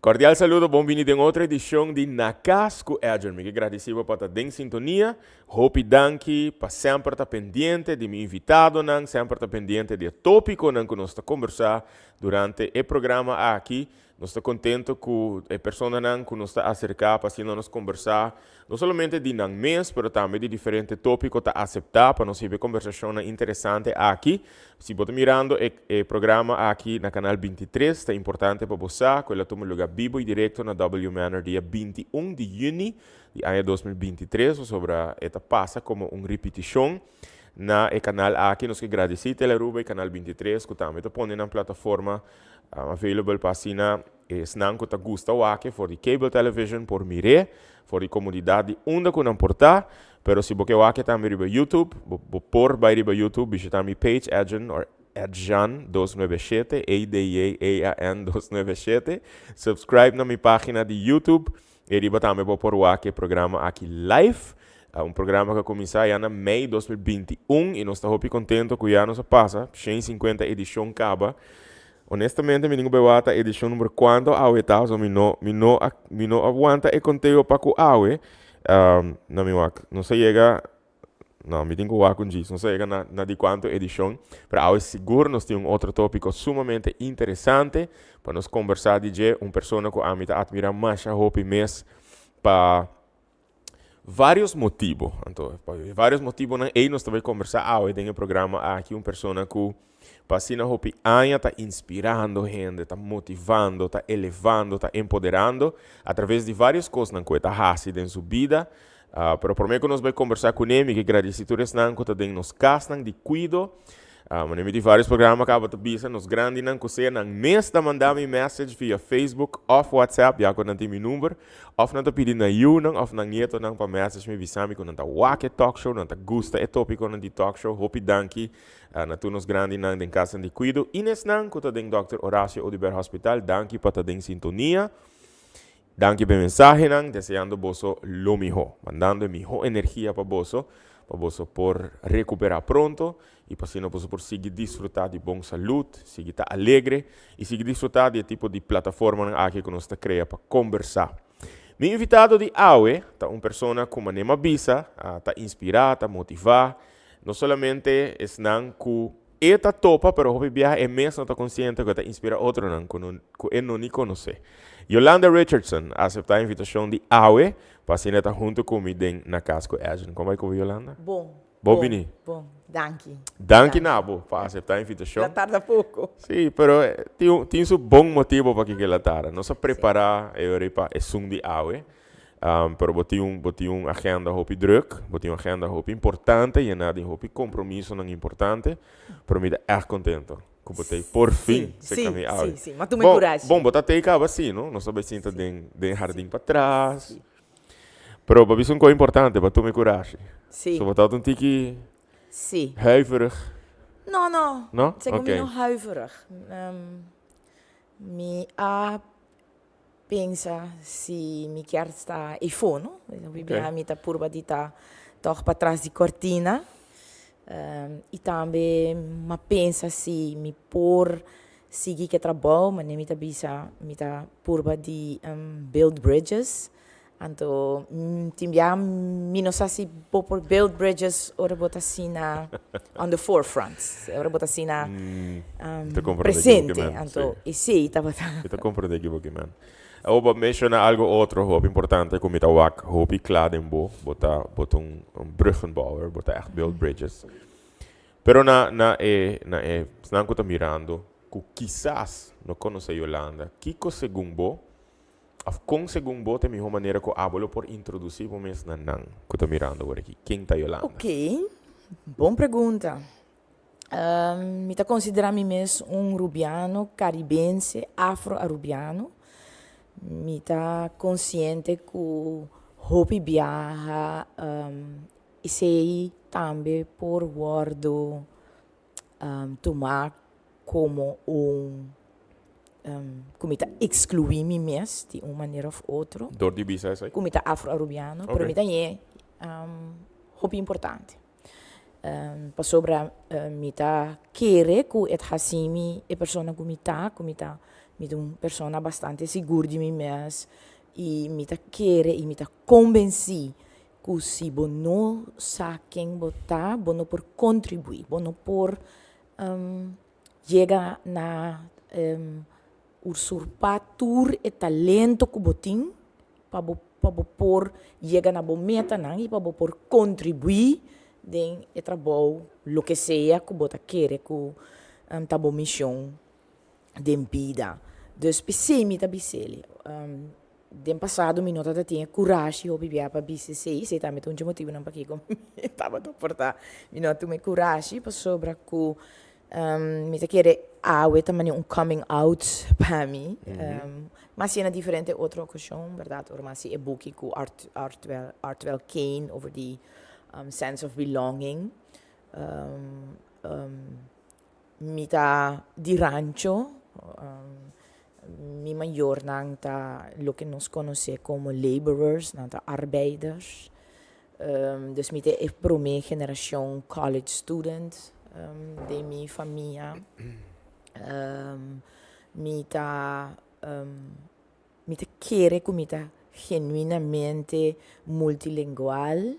Cordial saludo, bon bini den otro edicion di Na Cas cu Edjean. Mi ke gradici bo pa ta den sintonia. Hopi danki pa semper ta pendiente di mi invitadonan, semper ta pendiente di e topiconan cu nos ta combersa durante e programa aki. Nos ta contento cu e personanan cu nos ta acerca pa asina nos combersa no solamente di nan mes, pero tambe di diferente topico ta acepta pa nos hiba e combersacionnan interesante aki. Si bo ta mirando e e programa aki na Canal 23, ta importante pa bo sa cu el a tuma lugar bibo y directo na W Manor dia 21 di juni di aña 2023, pasobra e ta pasa como un ripiticion na e canal aki. Nos ke gradici Telearuba y Canal 23 cu tambe ta pone nan plataforma Available pa asina esnan ku ta gusta wak for di cable television por mir'é for di komodidat di unda ku nan por ta. Pero si bo ke wak tambe riba YouTube, bo bo por bai riba YouTube bishita mi page Edjean or Edjean dos nuebe shete, E D J E A N dos nuebe shete. Subscribe na mi pagina di YouTube i riba tambe bo por wak e programa aki live. Un programa ku a kuminsá ya na mei 2021 i nos ta hopi kontento ku ya nos a pasa 150 edishon kaba. Honestamente mi tin ku bai wak ta edishon number kuantu awe ta, so mi no mi no a mi no a wanta e konteo pa ku awe. Na mi wak nos a yega, no mi tin ku wak un djis, nos a yega na na di kuantu edishon, pero awe sigur nos tin un otro topiko sumamente interesante pa nos kombersá di dje, un persona ku ami ta atmirá masha hopi mes pa Varios motibo. Anto, pa varios motibonan ei nos ta bai kombersá awe den e programa aki. Un persona ku pa asina hopi aña ta inspirando hende, ta motivando, ta elevando, ta empoderando a traves di varios kosnan ku e ta hasi den su bida. Pero promé ku nos bai kombersá kuné, mi ke gradisí tur esnan ku ta den nos kasnan di kuido. Mane mi di varios programa kaba ta bisa nos grandinan ku sea nan mes ta manda mi message via Facebook of WhatsApp, ya ku nan tin mi number, of nan ta pidi nan yunan of nan nietonan pa message mi bisa mi ku nan ta wak e talk show, nan ta gusta e topikonan di talk show. Hopi danki na tur nos grandinan den kasnan di kuido i nesnan ku ta den Dòkter Horacio Oduber Hospital, danki pa ta den sintonia. Danki pa e mensahenan, deseando boso lo miho, mandando e miho energia pa boso, pa boso por recupera pronto y pa asina boso por sigui disfruta di bon salud, sigui ta alegre y sigui disfruta di e tipo di plataformanan aki cu nos ta crea pa combersa. Mi invitado di awe ta un persona cu manera mi a bisa ta inspira, ta motiva, no solamente esnan cu E ta topa, pero hopi biaha e mes no ta konsiente ku e ta inspirá otronan ku no ku e no ni konosé. Yolanda Richardson a aseptá e invitashon di awe pa asina e ta huntu ku mi den Na Kas ku Edjean. Kon bai ku bo, Yolanda? Bon. Bon bini. Bon. Danki. Danki na bo pa aseptá e invitashon. El a tarda poko. Sí, pero tin tin su bon motibu pakiko el a tarda. Nos a prepará e ora ei pa esun di awe. Pero bo tin un, bo tin un agenda hopi druk, bo tin un agenda hopi importante, yená di hopi compromisonan importante, pero mi ta ègt contento cu bo ta ei por fin cerca mi awe. Sí, sí, sí, m'a tuma e curashi. Bon, bo ta tei caba sí, no? Nos ta bai sinta den, den hardin patras. Pero bo bisa un cosa importante, bo a tuma e curashi. Sí. So bo tabata un tiki Sí. huiverig. No, no. No? Segun mi no huiverig. Mi a Pensa si mi kier sta efo no. Hopi biaha mi ta purba di ta tog patras di cortina. Y tambe m'a pensa si mi por sigui cu e trabou, manera mi ta bisa mi ta purba di build bridges. Anto tin biaha mi no sa si bo por build bridges ora bo ta asina on the forefront, ora bo ta asina presente. Anto esei tabata. Mi ta comprende ki bo ki men. Awor bo a menciona algo otro hopi importante ku mi ta wak hopi kla den bo, bo ta bo ta un bruggenbouwer, bo ta echt build bridges. Pero na na e na e esnan ku ta mirando ku kisas no konosé Yolanda, kiko segun bo Of kon segun bo ta e mihó manera ku abo lo por introdusí bo mes na nan ku ta mirando awor aki? Ken ta Yolanda? Ok, bon pregunta. Mi ta konsiderá mi mes un rubiano karibense, afro-arubiano. Mi ta konsiente ku hopi biaha esei tambe por wòrdu tumá komo un ku mi ta ekskluí mi mes di un manera òf otro. Dor di bisa esei? Ku mi ta afro-arubiano, pero mi ta ñe hopi importante. Pasobra mi ta kere ku e ta hasi mi e persona ku mi ta, ku mi ta. Mi ta un persona bastante sigur di mi mes i mi ta kere i mi ta konbensí ku si bo no sa ken bo ta, bo no por kontribuí, bo no por yega na usurpá tur e talento ku bo tin pa bo pa bo por yega na bo metanan i pa bo por kontribuí den e trabou, loke sea ku bo ta kere ku ta bo mishon den bida. Dus p'esei mi ta bis'el. Den pasado mi no tabata tin e kurashi hopi bia pa bisa esei, esei tambe ta un dje motibunan pakiko mi tabata porta mi no a tuma e kurashi pasobra ku mi ta kere awe ta manera un coming out pa mi. M'a hasié na diferente otro okashon, bèrdat, ora m'a hasi e buki ku Artwell Kane over di sense of belonging. Mi ta di rancho, mi mayornan ta loke nos konosé komo laborers, nan ta arbeiders. Dus mi ta e promé generashon college student den mi famia. Mi ta Mi ta kere ku mi ta genuinamente multilingual.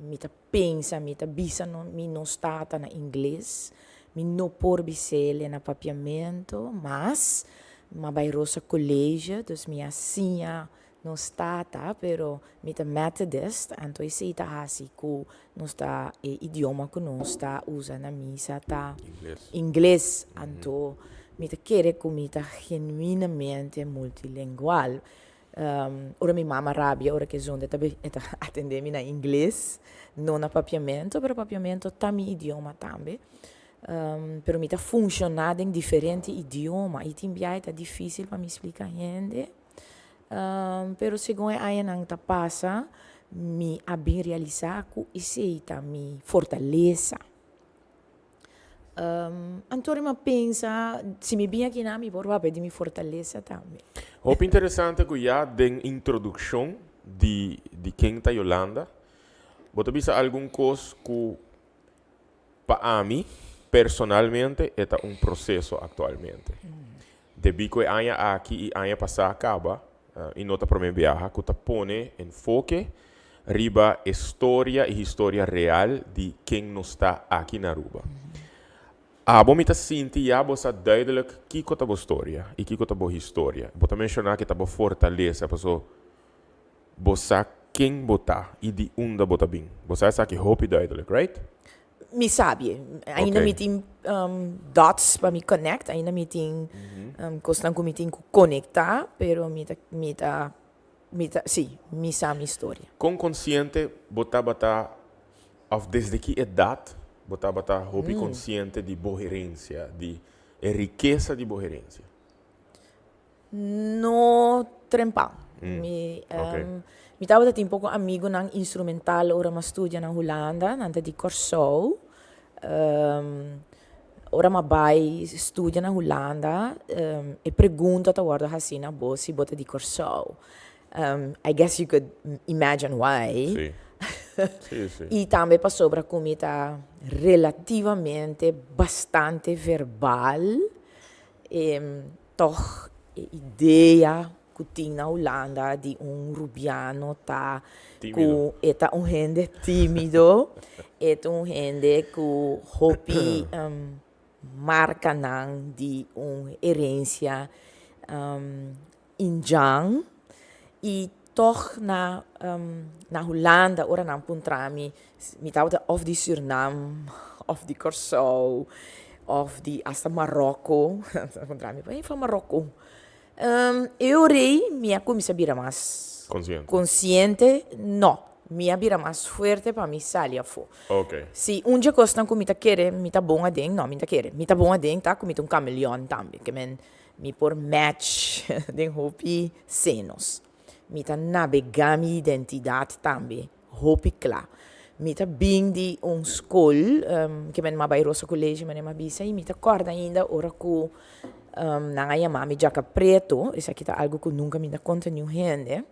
Mi ta pensa, mi ta bisa no, mi nos tata na ingles. Mi no por bis'el na papiamentu, mas m'a bai Rosa College, dus mi a siña nos tata, pero mi ta Methodist, anto esei ta hasi ku nos ta e idioma ku nos ta usa na misa ta ingles. Anto mi ta kere ku mi ta genuinamente multilingual. Ora mi mama rabia ora ke zunda e ta atende mi na ingles, no na papiamento, pero papiamento ta mi idioma tambe. Pero mi ta funshoná den diferente idioma i tin biaha ta difísil pa mi splika hende. Pero segun e añanan ta pasa, mi a bin realisá ku esei ta mi fortalesa. Anto mi a pensa, si mi bin akinan mi por papia di mi fortalesa tambe. Hopi interesante ku ya den introdukshon di di ken ta Yolanda, bo ta bisa algun kos ku Pa ami, personalmente e ta un proseso aktualmente. Debí ku e aña aki i aña pasá a kaba, i no ta promé biaha ku ta pone enfoke riba e storia i historia real di ken nos ta aki na Aruba. Abo mi ta sinti ya bo sa duidelijk kiko ta bo storia i kiko ta bo historia. Bo ta menshoná ku e ta bo fortalesa paso Bo sa ken bo ta i di unda bo ta bin. Bo sa esaki hopi duidelijk, right? Mi sabi. Ainda mi tin dots pa mi connect, ainda mi tin kosnan ku mi tin ku konektá, pero mi ta, mi ta, mi ta, sí, mi sa mi historia. Kon konsiente bo tabata òf desde ki edat bo tabata hopi konsiente di bo herensia, di e rikesa di bo herensia? No trempa. Mi mi tabata tin poko amigunan instrumental ora m'a studia na Hulanda, nan ta di Kòrsou. Ora m'a bai studia na Hulanda, e pregunta ta wòrdu hasi na bo si bo ta di Kòrsou. I guess you could imagine why. Sí. Sí, sí. I tambe pasobra ku mi ta relativamente bastante verbal. Tòg e idea ku tin na Hulanda di un rubiano ta ku e ta un hende tímido, e ta un hende ku hopi markanan di un herensia indjan. I tòg na na Hulanda ora nan puntra mi, mi tabata òf di Sürnam òf di Kòrsou òf di asta Maròko, nan puntra mi, bo e van Maròko? E ora ei mi a kuminsá bira mas konsiente, nò, mi a bira mas fuerte pa mi sali afó. Si un dje kosnan ku mi ta kere mi ta bon aden, nò mi ta kere, mi ta bon aden ta ku mi ta un kameleòn tambe, ke men Mi por match den hopi senos. Mi ta nabegá mi identidat tambe hopi kla. Mi ta bin di un skol ke men a bai Rosa College manera mi a bisa i mi ta kòrda ainda ora ku nan a yama mi djaka pretu, esaki ta algu ku nunka mi ta konta niun hende,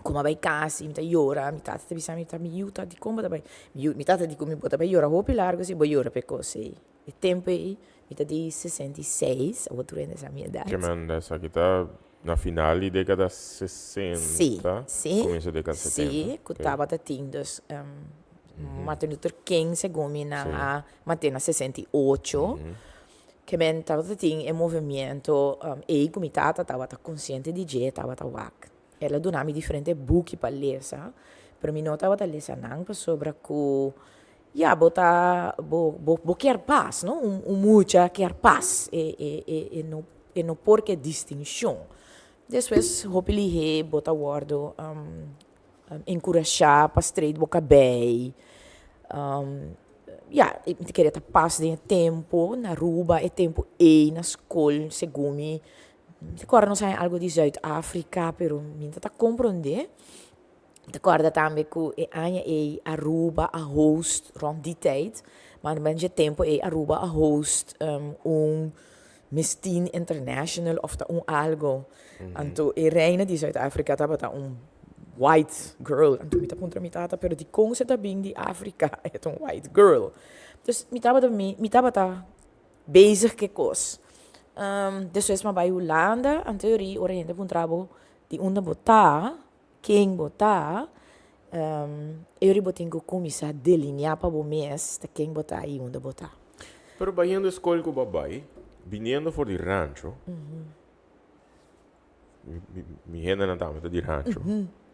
ku mi a bai kas i mi ta yora, mi tata ta bisa mi, mi yu ta dikon bo ta bai, mi tata di ku mi bo ta bai yora hopi largu si bo yora pa e kos ei. E tempo ei, mi ta di 66, awor tur hende sa mi edat. Ke men esaki ta na final di dekada 60, Si, si, kuminso dekada 70. si, ku tabata tin dus Martin Luther King segun mi nan a mant'é na 68. Ke men tabata tin e movimiento ei ku mi tata tabata konsiente di dje, tabata wak. El a duna mi diferente buki pa lesa, pero mi no tabata lesa nan pasobra ku ya bo ta bo bo bo kier pas no, un un mucha kier pas e e e e no e no por ke distinshon. Despues hopi lihé bo ta wòrdu enkurashá pa straight bo kabei, ya mi ta kere ta pas den e tempu na Aruba e tempu ei na skol segun mi Mi ta kòrda nos haña algu di Zuid Afrika pero mi no ta komprondé. Mi ta kòrda tambe ku e aña ei Aruba a host rònt di tèit, mas o menos dje tempu ei Aruba a host un Miss Teen International òf ta un algu. Anto e reina di Zuid Afrika tabata un white girl. Anto mi ta puntra mi tata pero dikon se ta bin di Afrika e ta un white girl? Dus mi tabata mi tabata Bezig ke kos. Despues m'a bai Hulanda, anto yori ora hende puntra bo di unda bo ta, ken bo ta, yori bo tin ku kuminsá delineá pa bo mes ta ken bo ta i unda bo ta. Pero bayendo e skol ku bo a bai, biniendo for di rancho, Mi hendenan tambe ta di rancho.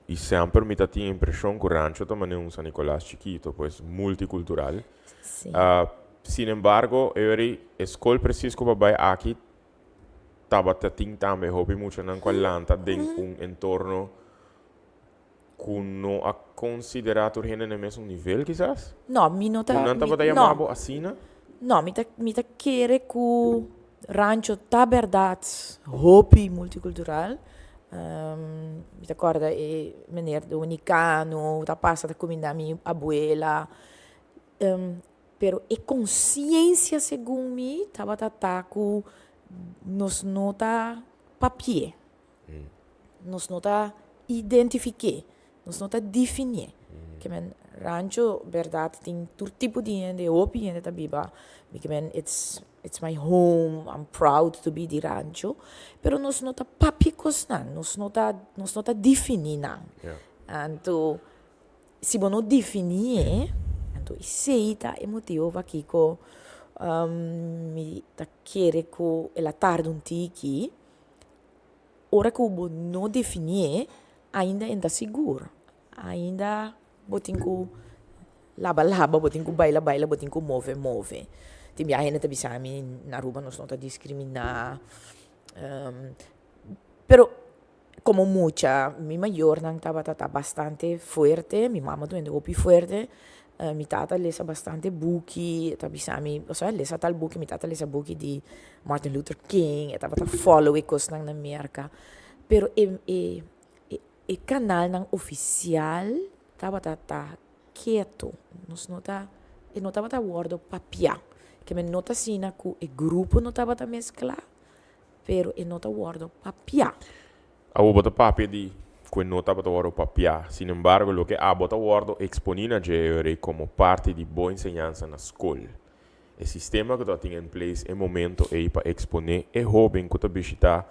I semper mi ta tin impreshon ku rancho ta manera un San Nicolas chikito, pues multikultural. Sin embargo, e ora e skol presis ku bo a bai aki tabata tin tambe hopi muchanan ku a lanta den un entorno ku no a konsiderá tur hende na e mesun nivel kisas? No, mi no ta. Ku nan tabata yama bo asina? No, mi ta mi ta kere ku Rancho ta bèrdat hopi multikultural. Mi ta kòrda e meneer dominikano ta pasa ta kuminda mi abuela. Pero e konsiensia segun mi tabata ta ku nos no ta papi'é. Nos no ta identifiké, nos no ta definié. Ke men rancho bèrdat tin tur tipo di hende, hopi hende ta biba. Mi ke men it's it's my home, I'm proud to be di rancho. Pero nos no ta papia kosnan, nos no ta nos no ta definí nan. Anto si bo no definié, anto esei ta e motibu pakiko mi ta kere ku el a tarda un tiki. Ora ku bo no definié, ainda e ta sigur. Ainda bo tin ku laba laba, bo tin ku baila baila, bo tin ku move move. Tin bia hende ta bisa mi na Aruba nos no ta diskriminá, pero komo mucha mi mayornan tabata ta bastante fuerte, mi mama ta hopi fuerte, mi tata lesa bastante buki, e ta bisa mi, osea lesa tal buki, mi tata lesa buki di Martin Luther King, e tabata follow e kosnan na Merka, pero e e e kanalnan ofisial tabata ta ketu, nos no ta, e no tabata wòrdu papiá, ke men no ta asina ku e grupo no tabata mesklá, pero e no ta wòrdu papiá. Abo bo ta papia di ku e no tabata wòrdu papiá. Sin embargo, loke abo ta wòrdu eksponí na dje e ora ei komo parti di bo enseñansa na skol. E sistema ku tabatin en place e momento ei pa eksponé e hóben ku ta bishitá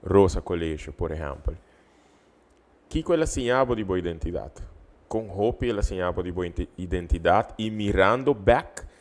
Rosa College, por ehèmpel. Kiko el a siña bo di bo identidat? Kon hopi el a siña bo di bo identidat i mirando bèk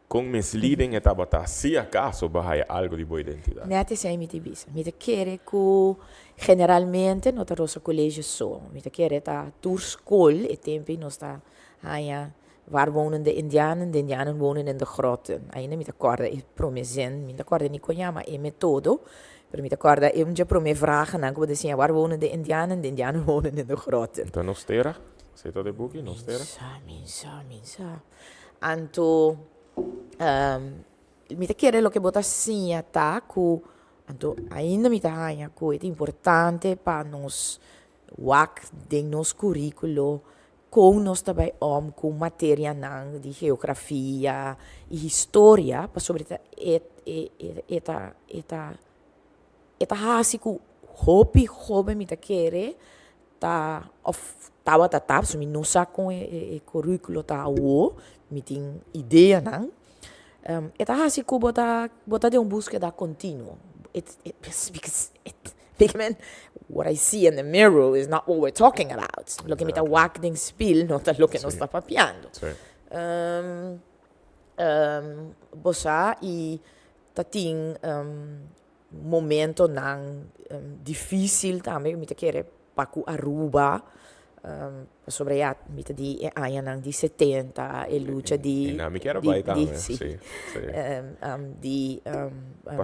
Kon misleading e tabata, si acaso bo a haya algo di bo identidad? Net esei mi ta bisa. Mi ta kere ku generalmente no ta Rosa College so. Mi ta kere ta tur skol e tempu ei nos ta haña Waar wonen de Indianen? De Indianen wonen in de grotten. Ainda mi ta kòrda e promé zin, mi no ta kòrda ni kon yama e metodo, pero mi ta kòrda e un dje promé vragennan ku bo ta siña, Waar wonen de Indianen? De Indianen wonen in de grotten. Ta nos tera? Esei ta de buki, Nos tera? Mi sa, mi sa, mi sa. Anto mi ta kere loke bo ta siña ta ku anto ainda mi ta haña ku e ta importante pa nos wak den nos kurikulo kon nos ta bai om ku materianan di geografia i historia pasobra e ta e e ta e ta e ta hasi ku hopi hoben mi ta kere ta of tabata ta pasobra mi no sa kon e curriculo ta awo mi tin ideanan. E ta hasi ku bo ta bo ta den un búskeda kontinuo. It it because it because what I see in the mirror is not what we're talking about. Loke mi ta wak den spil no ta loke nos ta papiando. Bo sa i ta tin momentonan difícil tambe mi ta kere pa ku Aruba pasobra ya mi ta di e añanan di setenta e lucha di E nan mi kier a bai tambe si di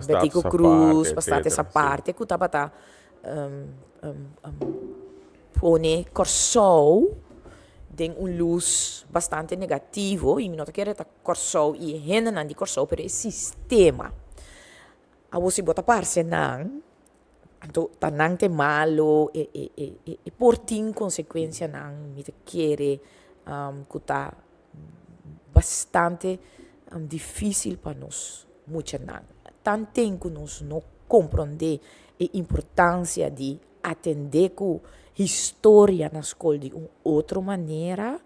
Betico Croes pa status aparte ku tabata pone Kòrsou den un lus bastante negativo i mi no ta kere ta Kòrsou i e hendenan di Kòrsou pero e sistema. Awor si bo ta parse nan, anto ta nan ta e malo, e e e e e por tin konsekuensianan mi ta kere ku ta bastante difísil pa nos muchanan. Tanten ku nos no komprondé e importansia di atendé ku historia na skol di un otro manera,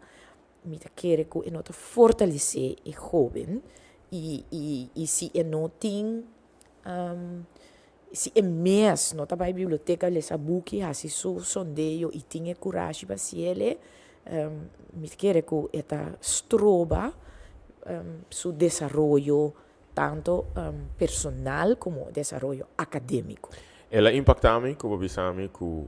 Mi ta kere ku e no ta fortalesé e hóben i i i si e no tin si e mes no ta bai biblioteka lesa buki hasi su sondeo i tin e kurashi pa hasiel mi ta kere ku e ta stroba su desaroyo tanto personal komo desaroyo akadémiko. El a impaktá mi ku bo bisa mi ku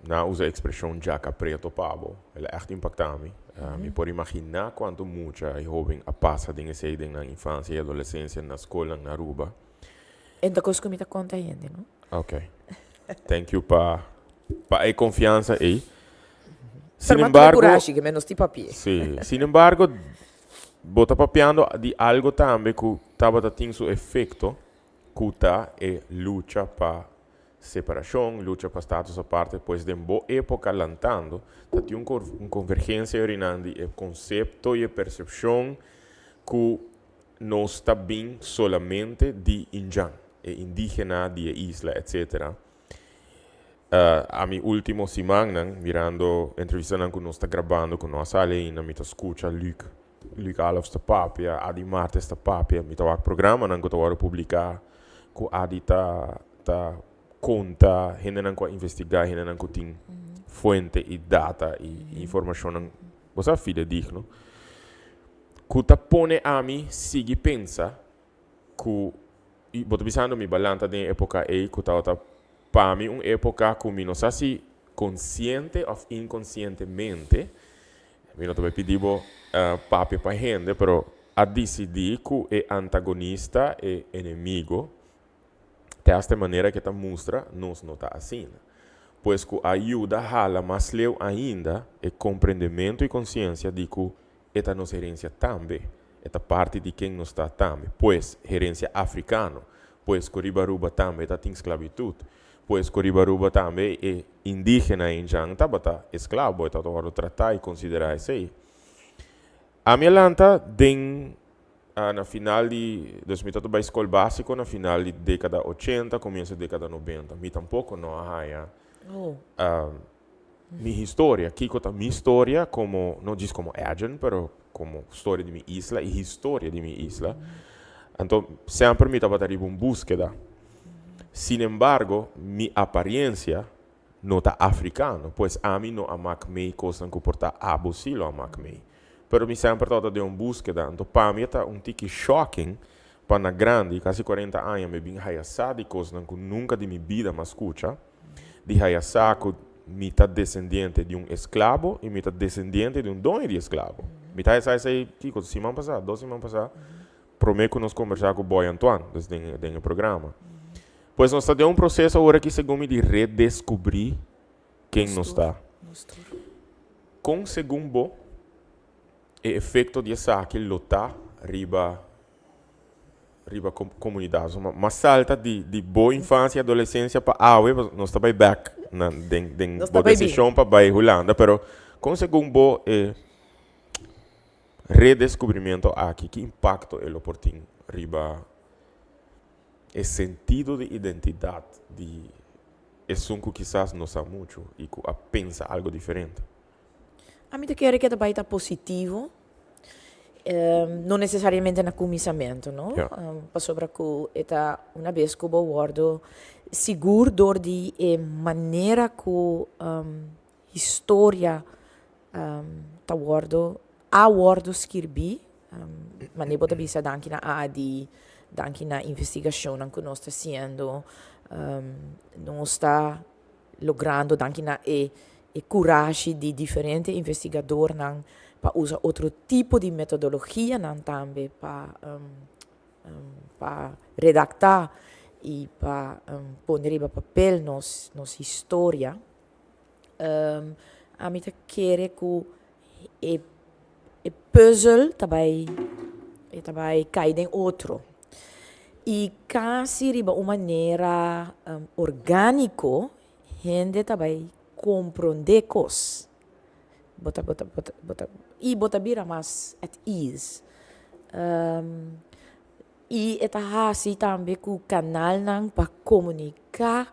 nan a usa ekspreshon djaka preto pa bo. El a ègt impaktá mi. Mi por imaginá kuantu mucha i hóben a pasa den esei den nan infansia i adolesensia na skolnan na Aruba. E ta kos ku mi ta konta hende, no? Ok. Thank you pa pa e konfiansa ei. Pero bo a tene kurashi ke menos tin papia. Sí. Sinembargo, Bo ta papiando di algo tambe ku tabata tin su efekto, ku ta e lucha pa separashon, lucha pa status aparte, pues den bo epoka lantando ta tin un konvergensia yorinan di e konsepto i e persepshon ku nos ta bin solamente di indjan, e indigena di e isla etcetera. Ami ultimo simannan mirando entrevistanan ku nos ta grabando ku no a sali ainda mi ta skucha Luc, Luc Alofs ta papia, Adi Martes ta papia, mi ta wak programanan ku ta wòrdu publiká ku Adi ta ta konta hendenan ku a investigá, hendenan ku tin fuente i data i informashonnan bo sa fidedigno ku ta pone ami sigui pensa ku i bo ta bisando mi balanta den e epoka ei ku tabata pa mi un epoka ku mi no sa si konsiente òf inkonsientemente, mi no ta bai pidi bo papia pa hende, pero a disidí ku e antagonista, e enemigo, te hasta e manera ke ta mustra nos no ta asina. Pues ku a yuda hala mas leu ainda e komprendementu i konsiensia di ku E ta nos herencia tambe. E ta parti di ken nos ta tambe. Pues, herencia africano. Pues, cu riba Aruba tambe ta tin sclavitud. Pues, cu riba Aruba tambe e indigena indjan tabata esclavo, e tabata wordo trata y considera esey. Ami a lanta den na final di, dus mi tabata bay scol basico na final di decada ochenta, comienzo decada nobenta. Mi tampoco no a haya Mi historia, kiko ta mi storia komo, no djis komo Edjean, pero komo storia di mi isla i historia di mi isla. Anto semper mi tabata riba un búskeda. Sinembargo, mi apariencia no ta africano, pues ami no a mak mei kosnan ku por ta abo sí lo a mak mei. Pero mi semper tabata den un búskeda, anto pa mi e ta un tiki shocking pa na grandi, kasi cuarenta aña, mi bin haya sa di kosnan ku nunka di mi bida m'a skucha. Di haya sa ku mi ta desendiente di un esklabo i mi ta desendiente di un doño di esklabo. Mi ta haya sa esei kiko siman pasá, dos siman pasá, promé ku nos kombersá ku Boy Antoine, dus den den e programa. Pues nos ta den un proseso awor aki segun mi di redeskubrí ken nos ta. Kon segun bo e efekto di esaki lo ta riba riba comunidad. So, mas salta di, di bo infancia, adolescencia pa awe, nos ta bai back na, den, den bo decision pa bai Hulanda, pero con segun bo e redescubrimiento aki, ki impacto e lo por tin riba e sentido di identidad di esun cu kisas no sa mucho y cu a pensa algo diferente? Ami ta kere ke ta bai ta positivo. No necesariamente na cuminsamento, no? Pasobra cu e ta una bes cu bo wordo sigur door di e manera cu historia ta wordo, a wordo skirbi, mane bo ta bisa danki na AAD, danki na investigacionnan cu nos ta haciendo, nos ta logrando danki na e e kurashi di diferente investigadornan pa usa otro tipo di metodologianan tambe pa pa redaktá i pa pone riba papel nos nos historia. Ami ta kere ku e e pùzel ta bai e ta bai kai den otro i kasi riba un manera orgániko hende ta bai komprondé kos. Bo ta bo ta bo ta bo ta i bo ta bira mas at ease. I e ta hasi tambe ku kanalnan pa komuniká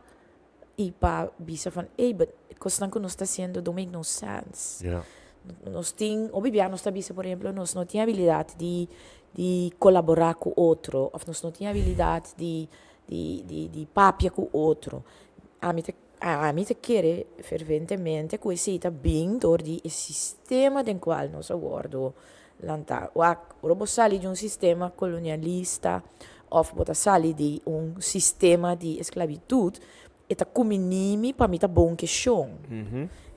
i pa bisa van ey but e kosnan ku nos ta hasiendo don't make no sense. Nos tin hopi bia nos ta bisa por ehemplo nos no tin abilidat di di kolaborá ku otro òf nos no tin abilidat di di di di papia ku otro. Ami ta ami ta kere ferventemente ku esei ta bin dor di e sistema den kual nos a wòrdu lantá. Wak, ora bo sali di un sistema kolonialista òf bo ta sali di un sistema di esklabitut, e ta kuminí mi pa mi ta bon ke shon.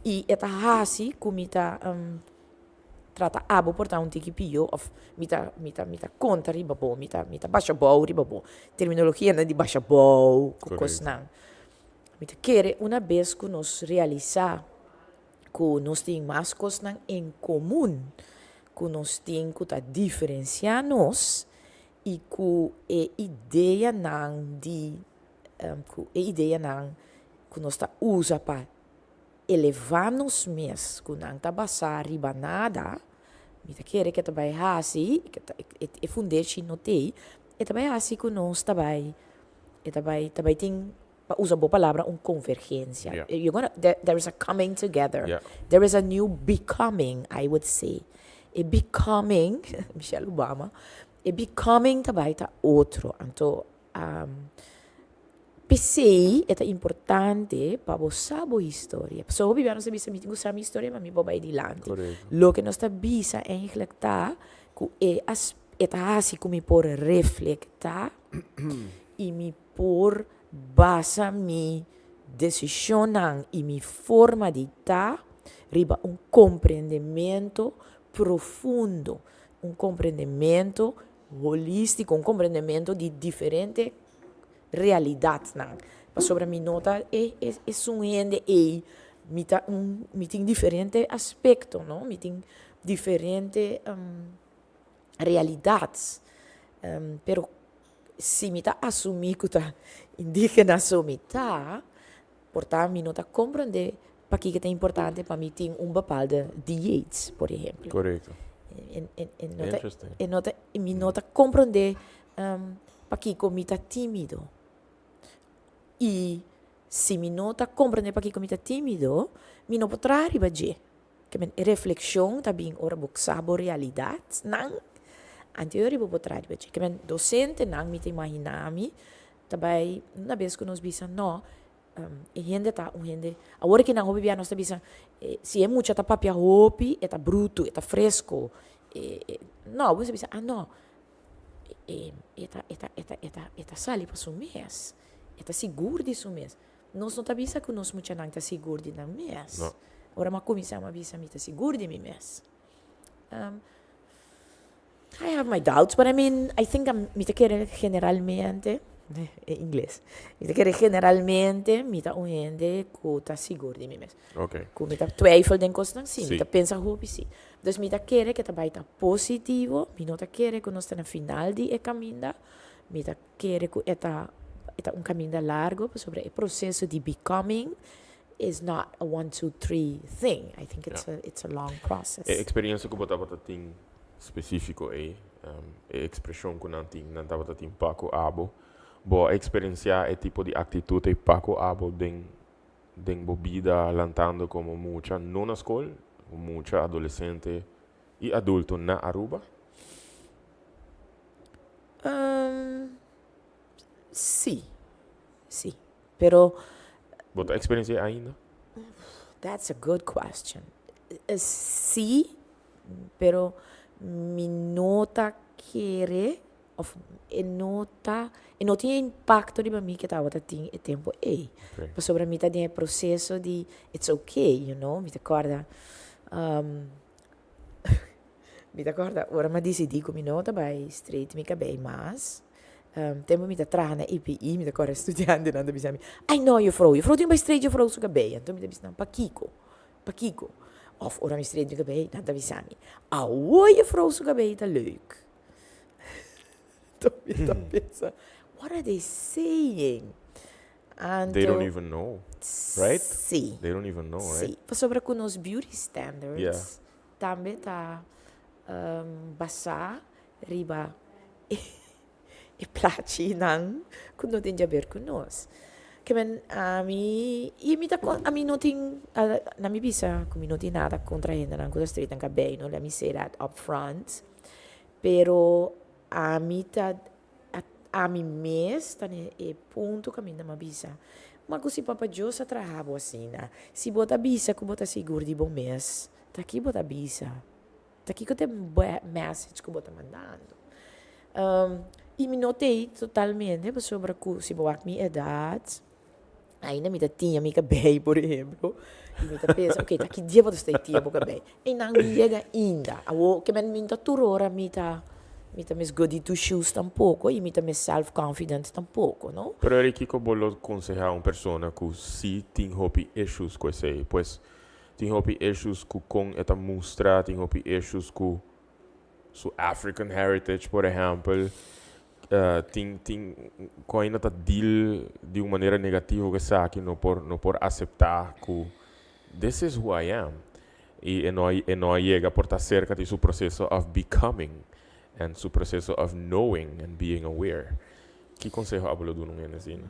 I e ta hasi ku mi ta trata abo por ta un tiki pio òf mi ta mi ta mi ta konta riba bo, mi ta mi ta basha bou riba bo. Terminologianan di basha bou ku kosnan. Mi ta kere una bes ku nos realisá ku nos tin mas kosnan en komun ku nos tin ku ta diferensiá nos i ku e ideanan di ku e ideanan ku nos ta usa pa elevá nos mes ku nan ta basá riba nada, mi ta kere ku e ta bai hasi, e fundeshi no t'ei, e ta bai hasi ku nos ta bai e ta bai ta bai tin pa usa bo palabra un convergencia. Yeah. You're gonna, there, there is a coming together. Yeah. There is a new becoming, I would say. E becoming, Michelle Obama, e becoming ta bai ta otro. Anto, p'esei e ta importante pa bo sa bo historia. Pasobra hopi bia nos ta bisa mi tin ku sa mi historia pa mi por bai dilanti. Correcto. Loke nos ta bisa eigenlijk ta ku e as, e ta hasi ku mi por reflektá i mi por basa mi desishonnan i mi forma di ta riba un komprendementu profundo, un komprendementu holístiko, un komprendementu di diferente realidatnan. Pasobra mi no ta e esun hende ei, mi ta un, mi tin diferente aspekto, no? Mi tin diferente realidat. Pero si mi ta asumí ku ta indígena so mi ta, por ta mi no ta komprondé pakiko ta importante pa mi tin un bepaalde dieet, por ehemplo. Korekto. Interesting. E no ta, mi no ta komprondé pakiko mi ta tímido. I si mi no ta komprondé pakiko mi ta tímido, mi no por traha riba dje. Ke men e reflekshon ta bin ora bo sa bo realidatnan, anterior riba bo traha riba dje. Ke men dosentenan mi ta imaginá mi ta bai una bes ku nos bisa no, e hende ta un hende, awor ki nan hopi bia nos ta bisa si e mucha ta papia hopi e ta brutu, e ta fresko, no, bo ta bisa ah no, e ta e ta e ta e ta e ta sali pa su mes, e ta sigur di su mes. Nos no ta bisa ku nos muchanan ta sigur di nan mes. No. Ora mi a kuminsá mi a bisa mi ta sigur di mi mes. I have my doubts, but I mean, I think I'm, mi ta kere generalmente, e ingles, mi ta kere generalmente mi ta un hende ku ta sigur di mi mes. Ok. Ku mi ta twijfel den kosnan, sí, mi Sí. ta pensa hopi, sí. Dus mi ta kere ke ta bai ta positivo, mi no ta kere ku nos ta na final di e kaminda, mi ta kere ku e ta e ta un kaminda largo pasobra e proseso di becoming is not a one two three thing. I think it's a it's a long process. E eksperensia ku bo tabata tin spesífiko ei, e ekspreshon ku nan tin, nan tabata tin pa ku abo, bo a eksperensiá e tipo di aktitut ei pa ku abo den den bo bida lantando komo mucha no na skol, mucha adolesente i adulto na Aruba? Si. Si. Pero Bo ta experiencia ainda? That's a good question. Si, pero mi no ta kere of e no ta, e no tin e impacto riba mi ke tabata tin e tempo ey. Pasobra mi ta den e proceso di it's okay, mi ta corda, mi ta corda ora mi a dicidi cu mi no ta bay straight mi cabey mas, tempo mi ta traha na EPI, mi ta corda estudiantenan ta bisa mi, ay no juffrouw, juffrouw tin bay straight juffrouw su cabey. Anto mi ta bisa nan, pakico? Pakico? Of ora mi straight mi cabey, nan ta bisa mi, awo juffrouw su cabey ta leuk. Anto mi ta pensa, what are they saying? Anto, They don't even know, right? Si. They don't even know, right? Si. Pasobra cu nos beauty standards tambe ta basa riba e plachinan cu no tin djaber cu nos. Ke men ami, y mi ta con, ami no tin, na mi bisa cu mi no tin nada contra hendenan cu ta straight nan cabey, no, let me say that up front. Pero ami ta, ami mes ta den e punto caminda mi a bisa, ma cu si Papa Dios a traha bo asina, si bo ta bisa cu bo ta sigur di bo mes, ta ki bo ta bisa? Ta kico ta e message cu bo ta mandando? Y mi no ta ei totalmente pasobra cu si bo wak mi edad, Ainda mi ta tiña mi cabey, por ehemplo, y mi ta pensa, ok, ta ki dia bo ta stay tiña bo cabey? Einan mi yega ainda. Awo, ke men mi no ta tur ora mi ta, mi ta mes goody two shoes tampoco y mi ta mes self confident tampoco, no? Pero Eric, kiko bo lo conseha un persona ku si tin hopi issues ku esei? Pues, tin hopi issues ku kon e ta mustra, tin hopi issues ku su African heritage, por ehempel. Tin tin ku ainda ta deal di un manera negativo ku esaki no por no por aseptá ku this is who I am i e no e no a yega por ta serka di su proseso of becoming and su proseso of knowing and being aware. Ki konseho abo lo duna un hende asina?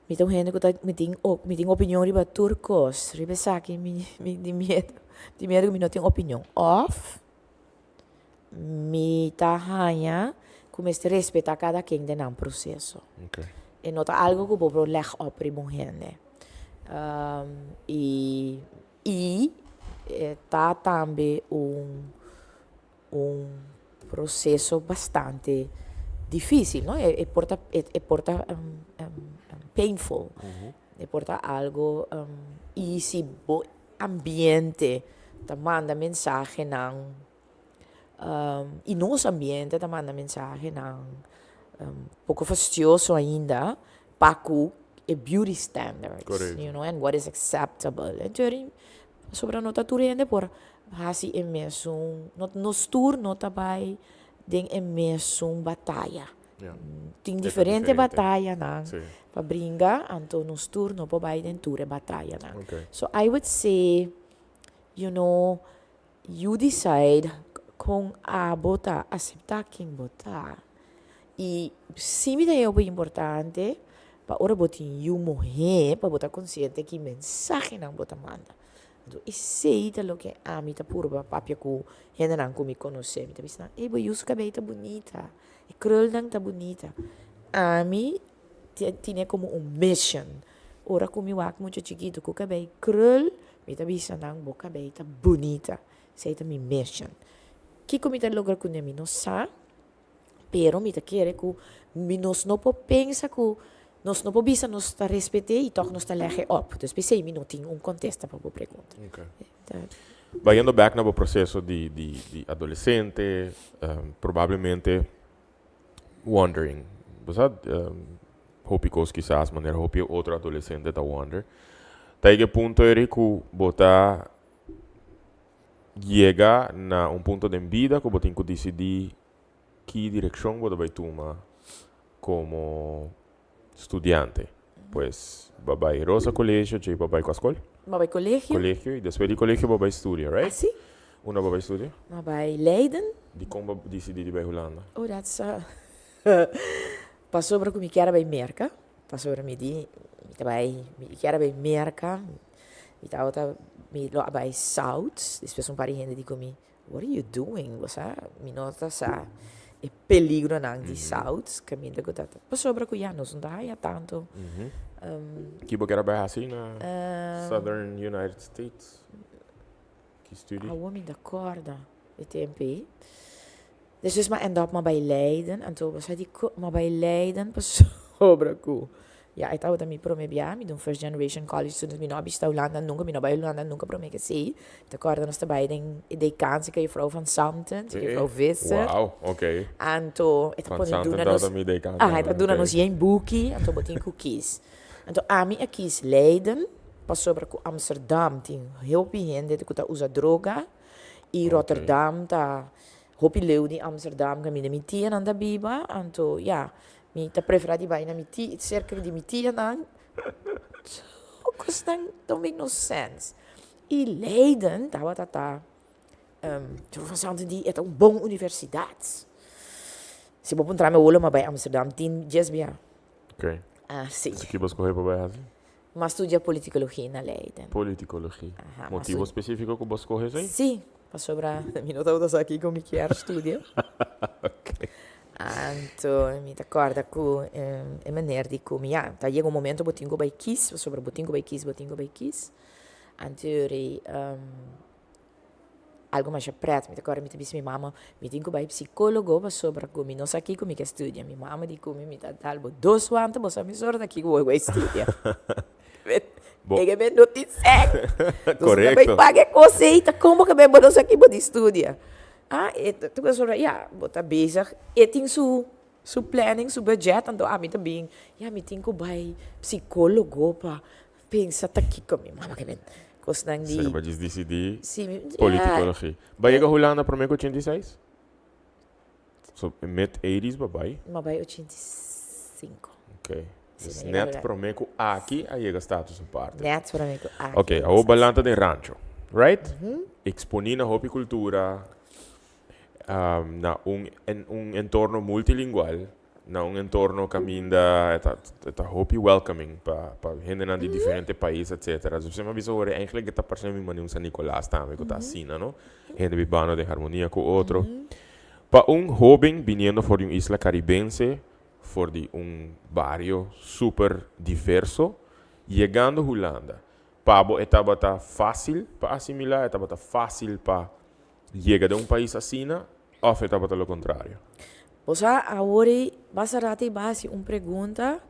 Mi ta un hende ku ta mi tin mi tin opinion riba tur kos. Riba esaki mi mi tin miedu tin miedu ku mi no tin opinion òf Mi ta haña ku mester respetá kada ken den nan proseso. E no ta algu ku bo por lèg òp riba un hende. I i e ta tambe un un proseso bastante difísil, no? E por ta e por ta painful. E por ta algu i si bo ambiente ta manda mensahenan i nos ambiente ta manda mensahenan poko fastioso ainda pa ku e beauty standards, you know, and what is acceptable. Entonces, pasobra no ta tur hende por hasi e mesun, nos tur no ta bai den e mesun bataya. Tin diferente batayanan pa bringa, anto nos tur no por bai den tur e batayanan. So I would say, you know, you decide kon abo ta aseptá ken bo ta. I si mi ta hei hopi importante pa ora bo tin yu muhé pa bo ta konsiente ki mensahenan bo ta manda. Anto esei ta loke ami ta purba papia ku hendenan ku mi konosé. Mi ta bisa nan, ey bo yu su kabei ta bunita, e krulnan ta bunita. Ami tine komo un mission. Ora ku mi wak mucha chikitu ku kabei krul, mi ta bisa nan bo kabei ta bunita. Esei ta mi mission. Kiko mi ta logra kuné mi no sa. Pero mi ta kere ku mi nos no por pensa ku nos no por bisa nos ta respet'é i tòg nos ta lèg e òp. Dus p'esei mi no tin un kontesta pa bo pregunta. Okay. Bayendo bèk na bo proseso di di di adolesente, probablemente wondering, bo sa hopi kos kisas manera hopi otro adolesente ta wonder, ta yega e punto eri ku bo ta Yega na un punto den bida ku bo tin ku disidí ki direkshon bo ta bai tuma komo studiante. Pues, bo a bai Rosa Colegio, djei bo a bai kua skol? Bo a bai kolegio. Kolegio, i despues di kolegio bo a bai studia, right? Asi. Unda bo a bai studia? Mi a bai Leiden. Dikon bo a disidí di bai Hulanda? Oh, that's a pasobra ku mi kier a bai Merka. Pasobra mi di, mi ta bai, mi kier a bai Merka. Mi tabata, mi lo a bai South, despues un par di hende di ku mi, what are you doing? Bo sa, mi no ta sa. E peligronan di South, kaminda ku ta pasobra ku ya nos no ta haya tantu. Ki bo kier a bai hasi na Southern United States? Ki studi? Awor mi ta kòrda e tempu ei. Despues mi a end up mi a bai Leiden, anto bo sa dikon mi a bai Leiden? Pasobra ku ya e tabata mi prome bia, mi ta un first generation college student, mi no a bishita Hulanda nunka, mi no a bai Hulanda nunka prome ke esei. Mi ta kòrda nos ta bai den e dekansia ku juffrouw Van Santen, si juffrouw Visser. Wow, ok. Anto e ta Van pone Santen duna nos tabata mi dekansia. Aha, e ta duna nos yen buki, anto bo tin ku kis. Anto ami a kis Leiden pasobra ku Amsterdam tin hopi hende ku ta usa droga i Rotterdam ta hopi leu di Amsterdam kaminda mi tianan ta biba, anto ya, mi ta prefera di bai na mi tia, serka di mi tianan. So kosnan don't make no sense. I Leiden tabata ta Van Santen di e ta un bon universidat. Si bo puntra mi awor lo mi a bai Amsterdam tin dies bia. Ok. Ah, si. Ki bo skohe pa bai hasi? Mi a studia politicologie na Leiden. Politicologie. Aha, Motibo specifico ku bo skohe esei? Si, pasobra mi no tabata sa kiko mi kier studia. Ok. Anto mi ta kòrda ku e meneer di ku mi, ya, ta yega un momento bo tin ku bai kis, pasobra bo tin ku bai kis, bo tin ku bai kis. Anto rei algo masha pret, mi ta kòrda mi ta bisa mi mama, mi tin ku bai psikólogo pasobra ku mi no sa kiko mi ke studia. Mi mama di ku mi, mi ta dal bo dos wanta, bo sa mesora ta kiko bo bai studia. Bo. E ke men no tin sèn. Nos no ta bai Korekto. paga e kos ei, ta komo ke men bo no sa ki bo di studia? Ah, e ta pasobra ya, bo ta bezig, e tin su su planning, su budget, anto ami ta bin, ya mi tin ku bai psikólogo pa pensa ta kiko mi mama ke men kosnan di. Sera bo djis disidí Si, mi, ya. politikologie. Bo a yega Hulanda promé ku 86? So, mid eighties bo a bai? Mi a bai 85. Ok. Si, Dus mi a yega net Hulanda. promé ku aki a yega status aparte. Net promé ku aki Ok, a yega awor status. bo lanta den rancho, right? Eksponí na hopi kultura, na un un entorno multilingual, na un entorno kaminda e ta e ta hopi welcoming pa pa hendenan di diferente pais etcetera. Dus mi a bisa hoor eigenlijk e ta parse mi mane un San Nicolas tambe ku ta asina no, hende bibando den harmonia ku otro. Pa un hoben biniendo for di un isla karibense, for di un bario super diverso, yegando Hulanda, pa bo e tabata fásil pa asimilá, e tabata fásil pa Yega den un pais asina of e tabata lo contrario? Bo sa, awor ei basta rato ei bo a hasi un pregunta,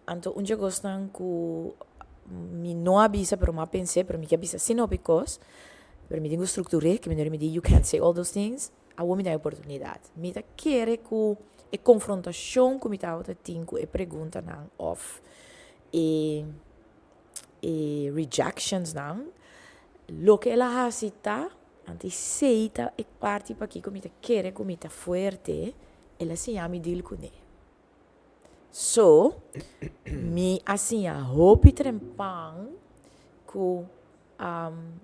anto un dje kosnan ku mi no a bisa pero mi a pens'é, pero mi ke bisa asina hopi kos, pero mi tin ku struktur'é, ke manera mi di you can't say all those things, awor mi ta e oportunidat. Mi ta kere ku e konfrontashon ku mi tabata tin ku e preguntanan òf e e rejectionsnan, loke el a hasi ta, anto esei ta e parti pakiko mi ta kere ku mi ta fuerte, el a siña mi deal kuné. So, mi a siña hopi trempan ku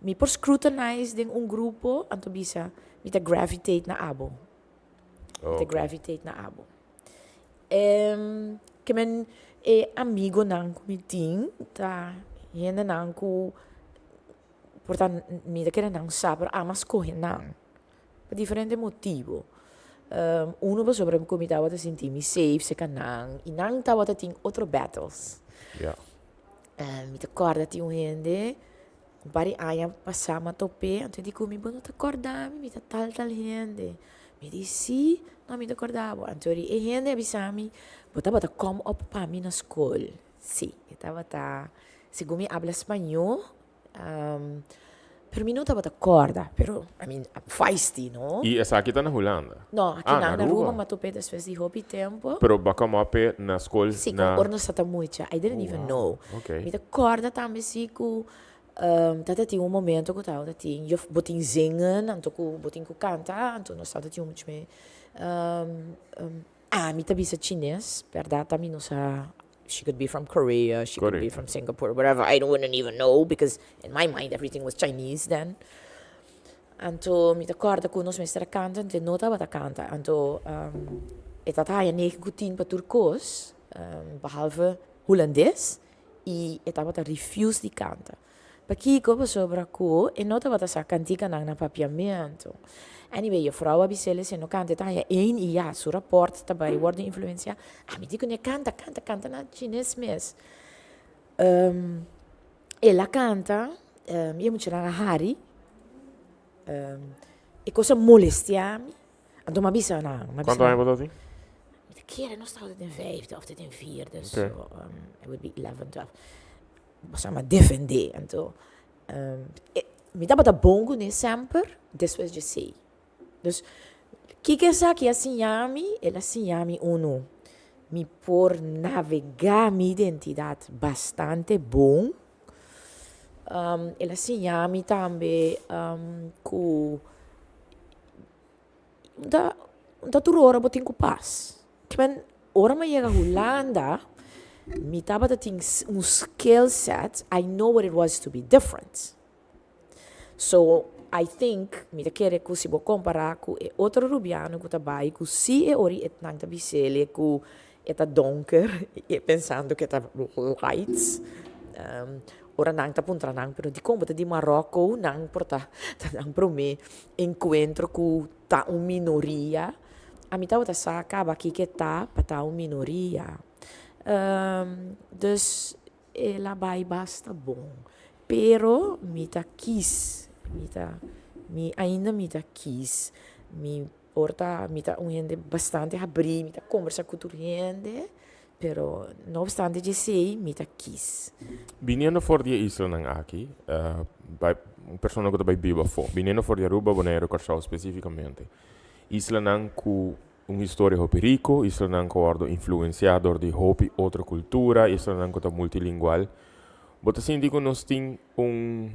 mi por scrutinize den un grupo, anto bisa mi ta gravitate na abo. Mi ta gravitate na abo. Ke men e amigonan ku mi tin ta hendenan ku por ta mi ta kere nan sa pero ami a skohe nan pa diferente motibu. Uno pasobra ku mi tabata sinti mi safe serka nan i nan tabata tin otro battles. Mi ta kòrda tin un hende un par di aña pasá mi a top'é anto e di ku mi bo no ta kòrda mi, mi ta tal tal hende. Mi di, Sí, no, mi ta kòrda bo. Anto di e hende a bisa mi, Bo tabata kòm òp pa mi na skol. Sí, e tabata, segun mi abla spañó, pero mi no tabata kòrda, pero, I mean, I'm feisty, no? I esaki ta na Hulanda? No, aki Ah, na na Aruba Aruba. mi a top'é despues di hopi tempu. Pero bo a kòm òp e na skol Sí, na. ora nos tabata mucha. I didn't Oh, even wow. know. Oké. Mi ta kòrda tambe sí ku Tata tin un momento ku tabata tin juf bo tin zingen anto ku bo tin ku kanta anto nos tabata tin un much me ami ta bisa chines bèrdat ta mi no sa she could be from Korea she could be from Singapore whatever I wouldn't even know because in my mind everything was Chinese then anto mi ta kòrda ku nos mester a kanta anto e no tabata kanta anto e tabata haña negen ku tin pa tur kos behalve hulandes. I e tabata refuse di kanta. Pakiko? Pasobra ku e no tabata sa kantikanan na papiamentu. Anyway, juffrouw a bis'el si e no kanta e ta haña ein i ya, su rapòrt ta bai wòrdu influensiá. Ami di kuné, kanta, kanta, kanta na chines mes. El a kanta i e muchanan a hari. E kos a molestiá mi. Anto mi a bisa nan, mi a bisa Kuantu aña bo ta tin? Mi ta kere nos tabata den vijfde of den vierde, Ok. so it would be 11, 12. Boso a defendé, anto mi tabata bon kuné semper despues dje esei. Dus kiko esaki a siña mi? El a siña mi unu, mi por navegá mi identidat bastante bon. El a siña mi tambe ku ta ta tur ora bo tin ku pas. Kimen ora mi a yega Hulanda mi tabata tin un skill set, I know what it was to be different. So I think mi ta kere ku si bo kompara ku e otro Rubiano ku ta bai ku si e ora e nan ta bis'el ku e ta donker i e pensando ku e ta light ora nan ta puntra nan pero dikon bo ta di Maroko nan por ta ta nan prome enkuentro ku ta un minoria ami tabata sa kaba kiko e ta pa ta un minoria dus El a bai basta bon. Pero mi ta kis, mi ta, mi ainda mi ta kis. Mi por ta, mi ta un hende bastante habrí, mi ta kombersá ku tur hende, pero no obstante djesei mi ta kis. Biniendo for di e islanan aki, bai un persona ku ta bai biba afó, biniendo for di Aruba, Boneiru, Kòrsou spesífikamente, islanan ku Un historia hopi rico, islanan cu a wordo influencia dor di hopi otro cultura, islanan cu ta multilingual. Bo ta sinti cu nos tin un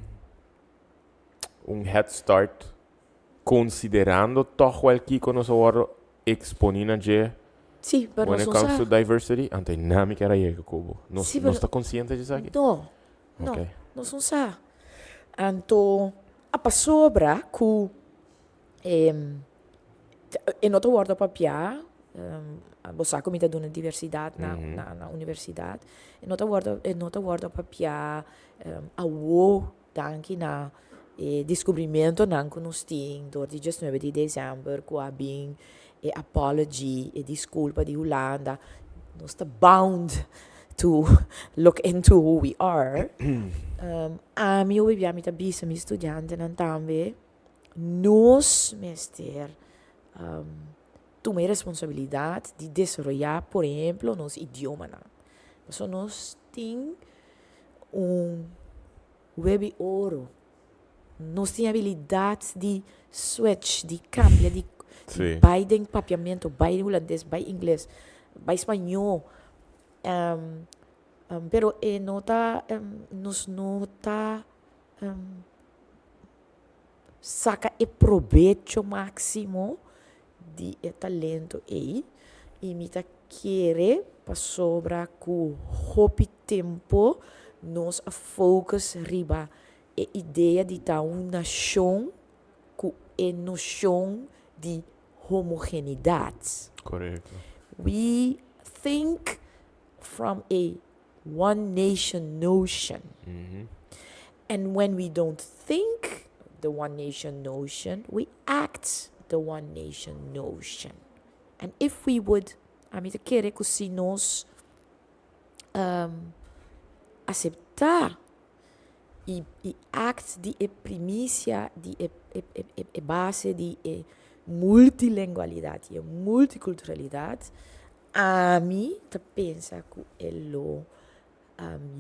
un head start considerando toch wel kico nos a wordo exponi na dje Sí, pero when nos it no comes sa. to diversity? Anto e na mi kier a yega cu bo. Nos Sí, pero nos ta consciente di esaki? No, no, Ok. nos no sa. Anto a pasobra cu E no ta wòrdu papiá, bo sa ku mi ta duna diversidat na na universidat, e no ta wòrdu e no ta wòrdu papiá awo danki na e diskubrimentonan ku nos tin dor di diesnuebe di desèmber ku a bin e apology, e diskulpa di Hulanda, nos ta bound to look into who we are. Ami hopi bia mi ta bisa mi studiantenan tambe. Nos mester tuma e responsabilidat di desaroyá, por ehemplo, nos idiomanan. Pasobra nos tin un web'i oro. Nos tin abilidat di switch, di kambia, di bai den papiamentu, bai den hulandes, bai ingles, bai spañó. Pero e no ta, nos no ta Saka e probecho máksimo di e talento ei i mi ta kere pasobra ku hopi tempu nos a focus riba e idea di ta un nashon ku e noshon di homogenidat. Korekto. We think from a one nation notion. And when we don't think the one nation notion, we act the one nation notion. And if we would, ami ta kere ku si nos um, aseptá i, i act di e primisia, di e, e, e, e, e base di e multilingualidad i e multikulturalidad, Ami ta pensa ku e lo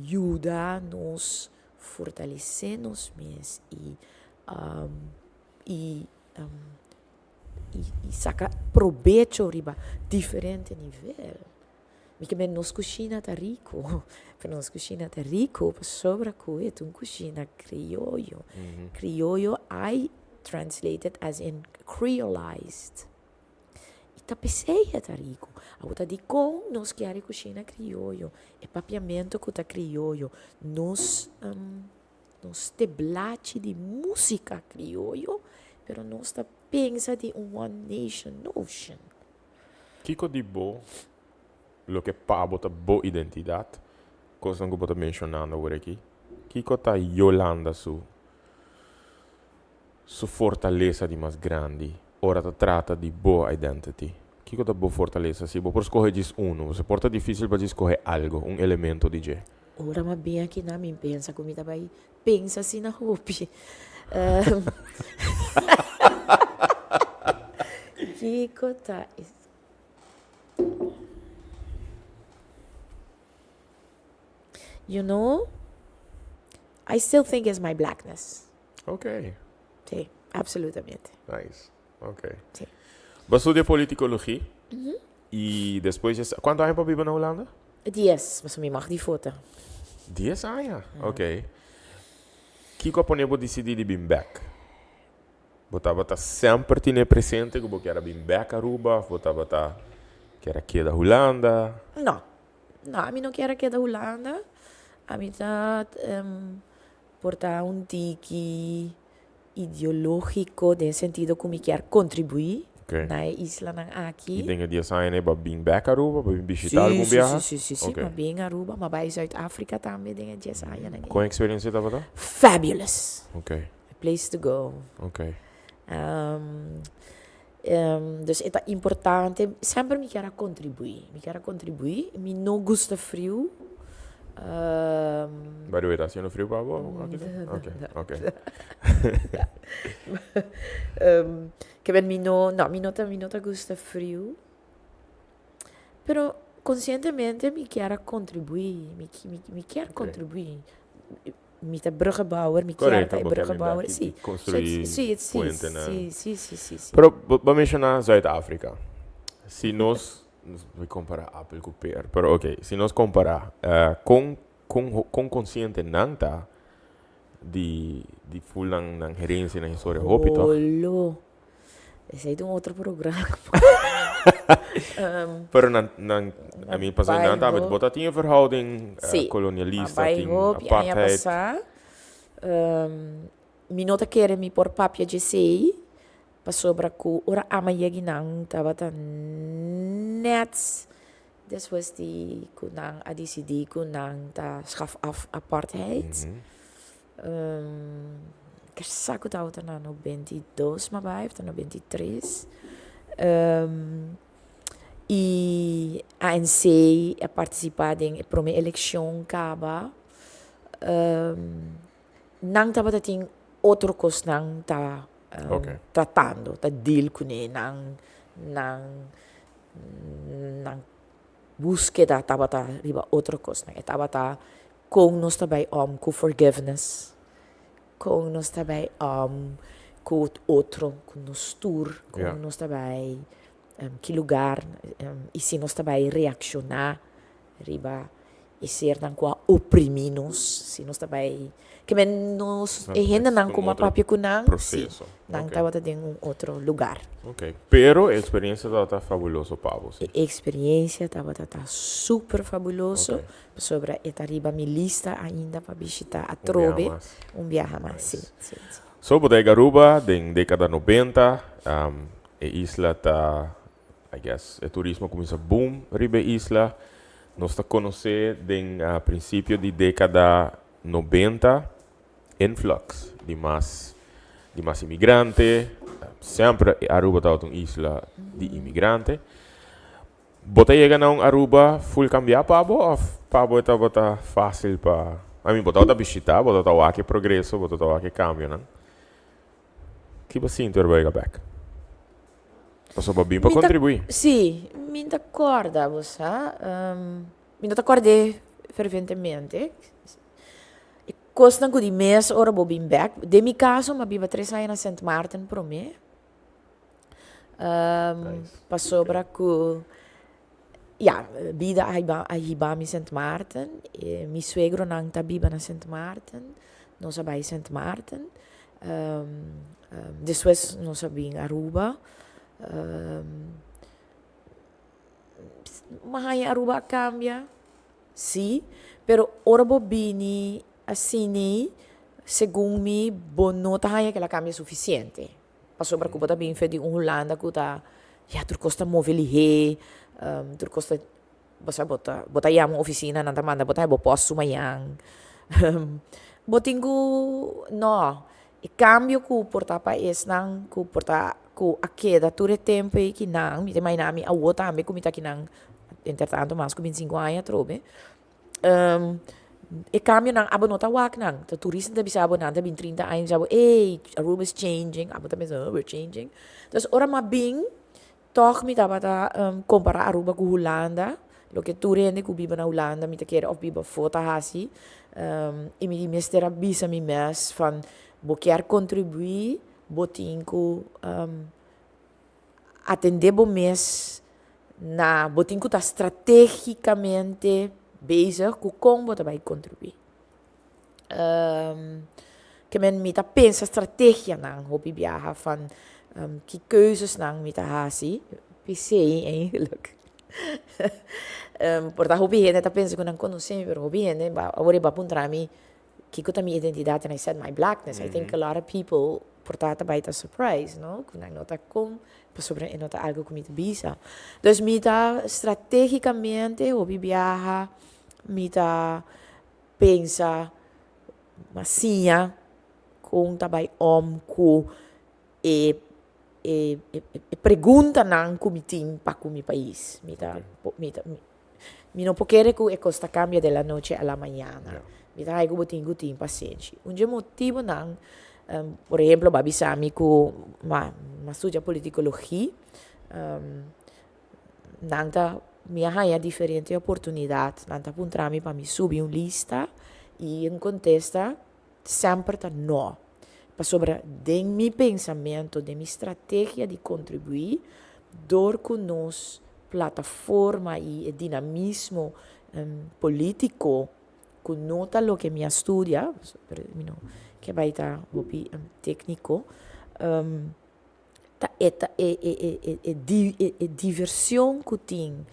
yuda nos fortalesé nos mes i i i saka probecho riba diferente nivel. Mi ke men nos kushina ta riku, pero nos kushina ta riku pasobra ku e ta un kushina krioyo. Krioyo I translate it as in creolized. I ta p'esei e ta riku. Awor ta dikon nos kier e kushina krioyo, e papiamentu ku ta krioyo, nos nos teblachi di músika krioyo, pero nos ta pensa di un one nation notion. Kiko di bo loke pa bo ta bo identidat, kosnan ku bo ta menshonando awor aki? Kiko ta Yolanda su su fortalesa di mas grandi ora ta trata di bo identity? Kiko ta bo fortalesa? Si bo por skohe djis unu, pasobra por ta dificil pa djis skohe algo, un elemento di dje. Ora mi a bin aki nan mi pensa ku mi ta bai pensa asina hopi. Kiko ta e. You know, I still think it's my blackness. Ok. Sí, absolutamente. Nice. Ok. Sí. Bo a studia politicologie y despues ya sa. Cuanto aña bo a biba na Hulanda? Dies, pasobra mi mag di fota. Dies aña? Ok. Kiko a pone bo dicidi di bin bek? Bo tabata semper tine presente cu bo kier a bin bek Aruba of bo tabata kier a keda Hulanda? No. No, ami no kier a keda Hulanda. Ami ta por ta un tiki ideológiko den sentido ku mi kier kontribuí na e islanan aki. I den e dies aña bo a bin bèk Aruba? Bo a bin bishitá algun biaha? Sí, sí, sí, sí, mi a bin Aruba, mi a bai Zuid Afrika tambe den e dies añanan ei. Kon eksperensia tabata? Fabulous! A place to go. Dus e ta importante, semper mi kier a kontribuí, mi kier a kontribuí, mi no gusta friu. By the way, ta hasiendo friu pa bo aki? Ok, ok. Ke men mi no, no, mi no ta, mi no ta gusta friu, pero konsientemente mi kier a kontribuí, mi mi kier kontribuí. Mi ta bruggenbouwer, mi kier ta e bruggenbouwer. Si, construi puentenan. Si, si, si, si, si. Pero bo a menciona Zuid Afrika. Si nos, nos bay compara apel cu per, pero ok, si nos compara con con con consciente nan ta di di full nan nan herencia, nan historia hopi toch? Holo. Esei ta un otro programa. Pero nan, nan, I mean, pasobra nan tambe bo ta tin e verhouding Sí, kolonialista, a bai tin hopi aña apartheid. pasá. Mi no ta kere mi por papia djesei, pasobra ku ora ama yegi nan tabata nèt despues di ku nan a disidí ku nan ta schaf af apartheid. Ke sa ku tabata na 92 ma bai of ta 93. I ANC a partisipá den e promé elekshon kaba. Nan tabata tin otro kosnan ta tratando, ta deal kuné. Nan, nan, nan búskeda tabata riba otro kosnan. E tabata Kon nos ta bai om ku forgiveness? Kon nos ta bai om ku otro, ku nos tur? Kon nos ta bai, ki lugar i si nos ta bai reakshoná riba e sernan ku a oprimí nos? Si nos ta bai, ke men nos, e hendenan ku a papia ku nan, si, nan tabata den un otro lugar. Ok, pero e eksperiencia tabata fabuloso pa bo, si? E eksperiencia tabata ta super fabuloso. Pasobra e ta riba mi lista ainda pa bishita atrobe un biaha mas. Sí, sí, sí. So Bodega Aruba den dekada nobenta e isla ta, I guess, e turismo a kuminsá boom riba e isla. Nos ta konosé den prinsipio di dekada nobenta influx di mas di mas imigrante. Semper Aruba tabata un isla di imigrante. Bo ta yega na un Aruba full cambiá pa bo of pa bo e tabata fácil pa, I mean bo tabata bishitá, bo tabata wak e progreso, bo tabata wak e cambionan. Ki bo sinti ora bo yega bek? Pasobra bo bin pa Mi ta, contribuí. sí, mi ta corda bo sa, mi no ta cord'é ferventemente. E cosnan cu di mes ora bo bin bek, den mi caso mi a biba tres aña na Sint Maarten promé. Pasobra ku ya, bida a hiba a hiba mi Sint Maarten. E mi suegronan ta biba na Sint Maarten. Nos a bai Sint Maarten. Despues nos a bin Aruba. Mi a haña Aruba a kambia, sí, pero ora bo bini asina, segun mi bo no ta haña kila kambia sufisiente. Pasobra ku bo ta bin fe di un Hulanda ku ta, ya, tur kos ta move lihé, tur kos ta, bo sa, bo ta, bo ta yama un ofisina, nan ta manda bo ta haña bo pòst su mañan. Bo tin ku, no, e kambio ku por ta pa esnan ku por ta ku a keda tur e tempu ei kinan, mi ta imaginá mi awo tambe ku mi ta kinan entretanto mas ku bintisinko aña atrobe, e kambionan abo no ta wak nan, ta turista ta bisa bo, nan ta bin 30 aña bisa bo, ey, Aruba is changing, abo ta pensa, oh, we're changing. Dus ora mi a bin Tòg mi tabata kompará Aruba ku Hulanda, loke tur hende ku biba na Hulanda mi ta kere òf biba afó ta hasi. I mi mester a bisa mi mes van bo kier kontribuí, bo tin ku atendé bo mes na, bo tin ku ta stratégikamente bezig ku kon bo ta bai kontribuí. Ke men mi ta pensa strategianan hopi biaha van ki keuzesnan mi ta hasi, p'esei eigenlijk por ta hopi hende ta pensa ku nan konosé mi pero hopi hende awor e bai puntra mi kiko ta mi identidat and I said my blackness, I think a lot of people por ta ta bai ta surprise no ku nan no ta kon pasobra e no ta algu ku mi ta bisa. Dus mi ta strategicamente hopi biaha mi ta Pensa, ma siña kon ta bai om ku e e e preguntanan ku mi tin pa ku mi pais. Mi ta mi ta mi no por kere ku e kos ta kambia de la noche a la mañana. Mi ta haña ku bo tin ku tin pasenshi. Un dje motibonan, por ehemplo, bo a bisa mi ku ma mi a studia politikologi, Nan ta, mi a haña diferente oportunidat. Nan ta puntra mi pa mi subi un lista i un kontesta semper ta no. Pasobra den mi pensamentu, den mi strategia di kontribuí, dor ku nos plataforma i e dinamismo polítiko ku no ta loke mi a studia, pero mi no ke bai ta hopi tékniko, Ta e ta e e e e e di e e diversion ku tin,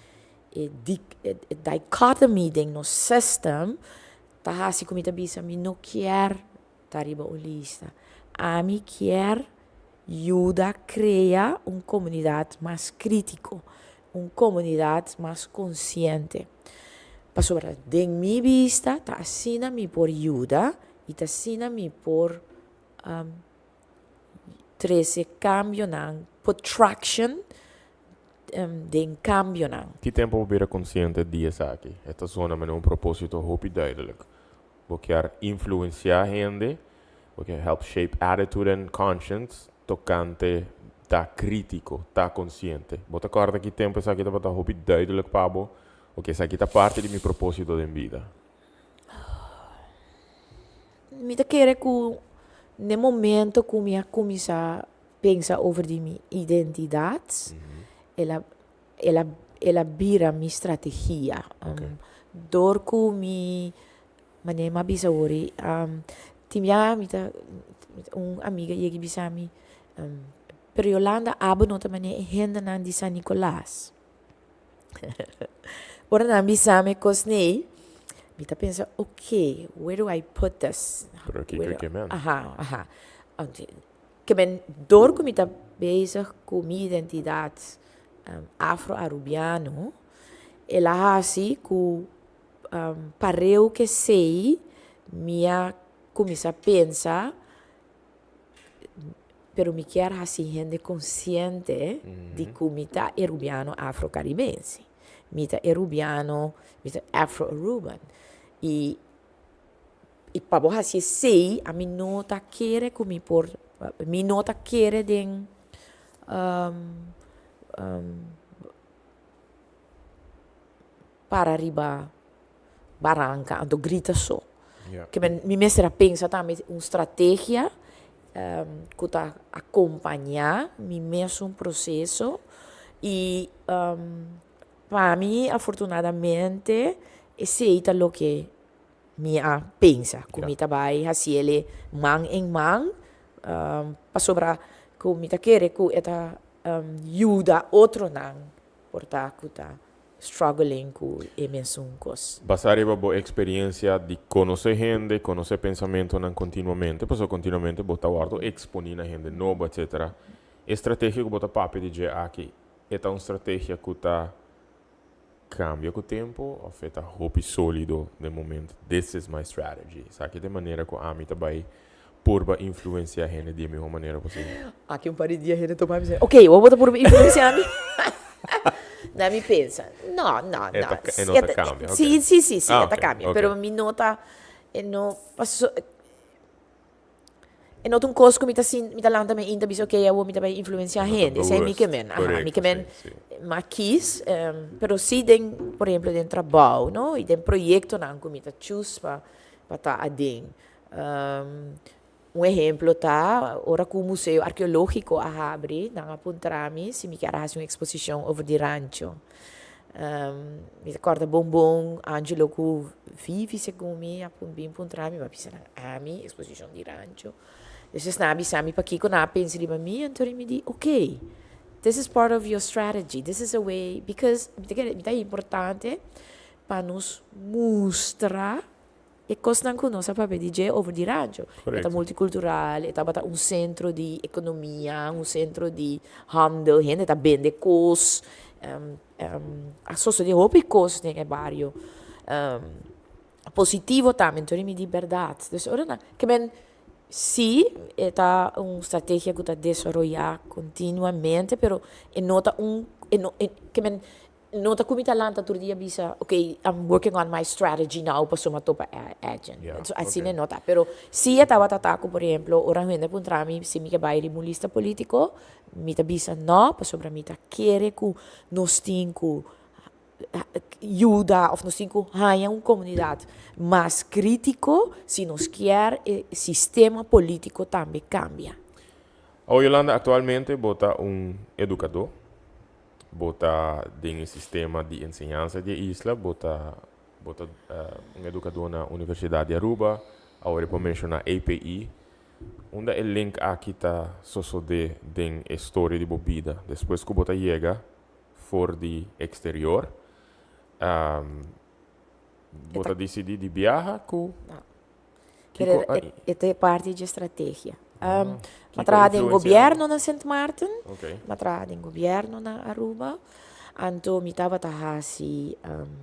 e di e e dichotomy den nos system ta hasi ku mi ta bisa mi no kier ta riba un lista. Ami kier yuda krea un komunidat mas kritiko, un komunidat mas konsiente. Pasobra den mi bista ta asina mi por yuda i ta asina mi por trese kambionan, put traction den kambionan. Ki tempu bo bira konsiente di esaki? E ta zona manera un propósito hopi duidelijk. Bo kier influensiá hende, bo kier help shape attitude and conscience tokante ta krítiko, ta konsiente. Bo ta kòrda ki tempu esaki tabata hopi duidelijk pa bo? Oke, esaki ta parti di mi propósito den bida. Mi ta kere ku n'e momento ku mi a kuminsá pensa over di mi identidat, el a el a el a bira mi strategia. Dor ku mi, manera mi a bisa wor, tin bia mi ta un amiga yega i bisa mi, pero Yolanda abo no ta manera e hendenan di San Nicolas. Ora nan bisa mi kos nei, mi ta pensa, ok, where do I put this? Pero kiko ke men? Aha, aha. Ke men, dor ku mi ta bezig ku mi identidat afro-arubiano, el a hasi ku pareu ke sei mi a kuminsá pensa Pero mi kier hasi hende konsiente di ku mi ta e rubiano afro-karibense. Mi ta e rubiano, mi ta afro-aruban. I i pa bo hasi esei, ami no ta kere ku mi por, mi no ta kere den para riba baranka anto grita so. Ke men mi mester a pensa tambe un strategia ku ta akompañá mi mesun proseso i pa mi afortunadamente esei ta loke mi a pensa ku mi ta bai hasiel man en man pasobra ku mi ta kere ku e ta yuda otronan por ta ku ta struggling ku e mesun kos. Basá riba bo eksperiencia di konosé hende, konosé pensamentonan kontinuamente, pasobra kontinuamente bo ta wòrdu eksponí na hende nobo, etcetera. E strategia ku bo ta papia di dje aki, e ta un strategia ku ta cambia cu tempo of e ta hopi solido den momento, "This is my strategy, esaki ta e manera cu ami ta bay purba influencia hende di e miho manera posibel"? Aki un par di dia hende topa mi bisa, "Ok, bo ta purba influencia mi?" Na mi pensa, no, no, E no. ta, e no ta cambia, ok. Si, Ah, e ta ok, cambia, ok. pero mi no ta, e no, paso, e no ta un cos cu mi ta sin, mi ta lanta mi inta bisa, "Ok, awor mi ta bay influencia No ta hende." Esey mi bewust. ke men, aha, mi ke men Correcto, si. m'a kies, pero si den, por ehemplo, den trabao, no, y den proyectonan cu mi ta choose pa ta aden. Un ehemplo ta ora cu Museo Arqueologico a habri, nan a puntra mi si mi kier a haci un exposicion over di rancho. Mi ta corda bon bon Angelo cu Vivi segun mi a bin puntra mi, mi a bisa nan, "Ami, exposicion di rancho?" Despues nan a bisa mi pakico nan a pensa riba mi, anto mi di, "Ok, this is part of your strategy, this is a way," because mi ta kere, mi ta importante pa nos mustra e kosnan ku nos a papia di dje over di rancho. E ta multikultural, e tabata un sentro di ekonomia, un sentro di handel, hende ta bende kos, a sosode hopi kos den e bario positivo tambe. Enton mi di bèrdat. Dus ora nan ke men si e ta un strategia ku ta desaroyá kontinuamente, pero e no ta un e no ke men no ta ku mi ta lanta tur dia bisa, "Ok, I'm working on my strategy now pasobra mi a topa agent." So asina no ta. Pero si e tabata ta ku, por ehemplo, ora hende puntra mi si mi ke bai riba un lista politico, mi ta bisa no, pasobra mi ta kere ku nos tin ku yuda of nos tin ku haña un komunidat mas kritiko si nos kier e sistema politico tambe kambia. Awo Yolanda, aktualmente bo ta un edukadó. Bo ta den e sistema di enseñansa di e isla, bo ta un edukadó na Universidat di Aruba, awor e por menshoná API. Unda e link aki ta sosodé den e storia di bo bida? Despues ku bo ta yega for di eksterior, bo ta disidí di biaha ku Pero e ta e parti dje strategia. Mi a traha den gobierno na Sint Maarten, mi a traha den gobierno na Aruba, anto mi tabata hasi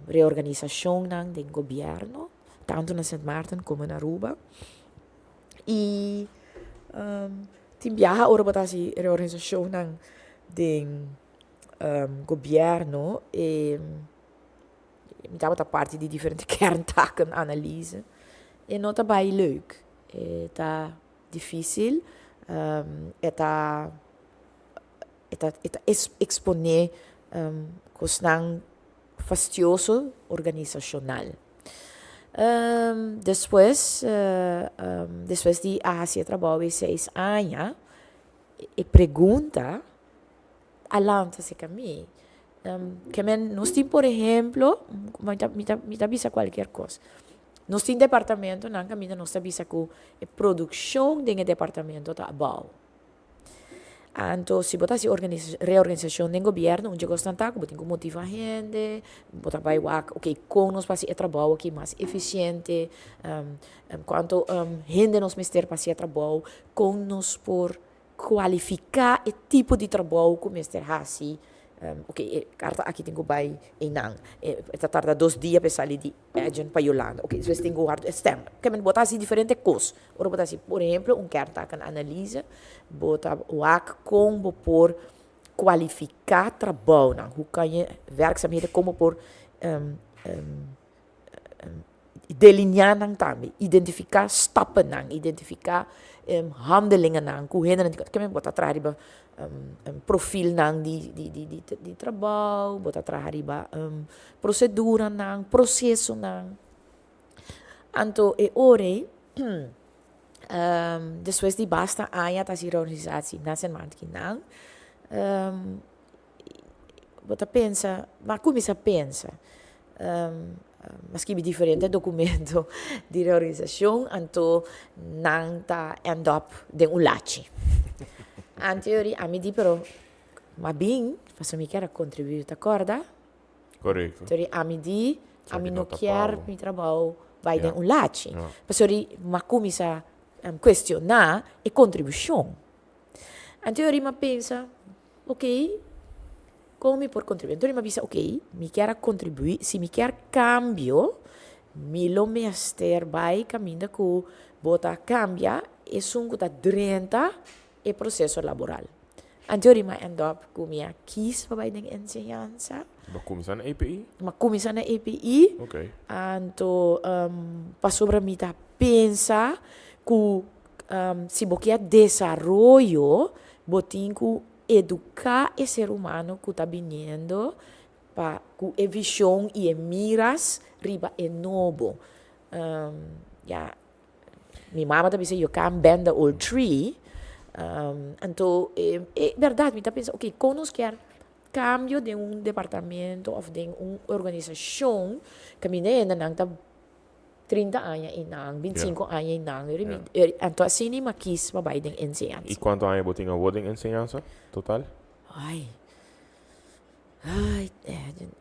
reorganisacionnan den gobierno, tanto na Sint Maarten como na Aruba. Y tin biaha ora bo ta hasi reorganisacionnan den gobierno e. Mi tabata parti di diferente kerntaken analyse. E no ta bai leuk. E ta dificil. E ta e ta e ta expone cosnan fastioso organisacional. Despues despues di a haci e trabou e seis aña e pregunta a lanta cerca mi. Ke men nos tin por ehemplo, mi ta mi ta mi ta bisa cualkier cos, nos tin departamentonan caminda nos ta bisa cu e produccion den e departamento ta abao. Anto si bo ta haci reorganisacion den gobierno un dje cosnan ta cu bo tin cu motiva hende, bo ta bay wak ok con nos por haci e trabao aki mas eficiente, cuanto hende nos mester pa haci e trabao, con nos por kualifiká e tipo di trabou ku mester hasi. Oke, e karta aki tin ku bai einan. E ta tarda dos dia pa e sali di Edjean pa Yolanda. Oke, despues tin ku warda e stèmpel. Oke, men bo ta hasi diferente kos. Ora bo ta hasi, por ehemplo, un kerntakenanalyse, bo ta wak kon bo por kualifiká trabounan. Hoe kan je werkzaamheden, kon bo por Delineá nan tambe, identifiká stappennan, identifiká handelingennan ku hendenan tin ku bo ta traha riba profilnan di trabou, bo ta traha riba proseduranan, prosesonan. Anto e ora ei despues di basta aña ta hasi reorganisatie na Sint Maarten kinan Bo ta pensa, mi a kuminsá pensa, mi a skibi diferente dokumento di reorganisashon, anto nan ta end up den un lachi. Anto yori ami di pero mi a bin pasobra mi kier a kontribuí, ta kòrda? Korekto. Anto yori ami di, ami no kier mi trabou bai den un lachi. Pasobra mi a kuminsá kuestioná e kontribushon. Anto yori mi a pensa, Ok. Kon mi por kontribuí? Anto mi a bisa, ok, mi kier a kontribuí, si mi kier kambio, mi lo mester bai kaminda ku bo ta kambia esun ku ta drenta e proseso laboral. Anto mi a end up ku mi a kis pa bai den enseñansa. Bo a kuminsá na EPI? Mi a kuminsá na EPI. Ok. Anto pasobra mi ta pensa ku si bo kier desaroyo, bo tin ku eduká e ser humano ku ta biniendo pa ku e vishon i e miras riba e nobo. Ya, mi mama ta bisa you can't bend the old tree. Anto e bèrdat mi ta pensa oke kon nos kier kambio den un departamento òf den un organisashon kaminda hende nan ta 30 aña i nan, 25 aña i nan. Anto asina mi a kis pa bai den enseñansa. I kuantu aña bo tin awor den enseñansa total? Ai, ai,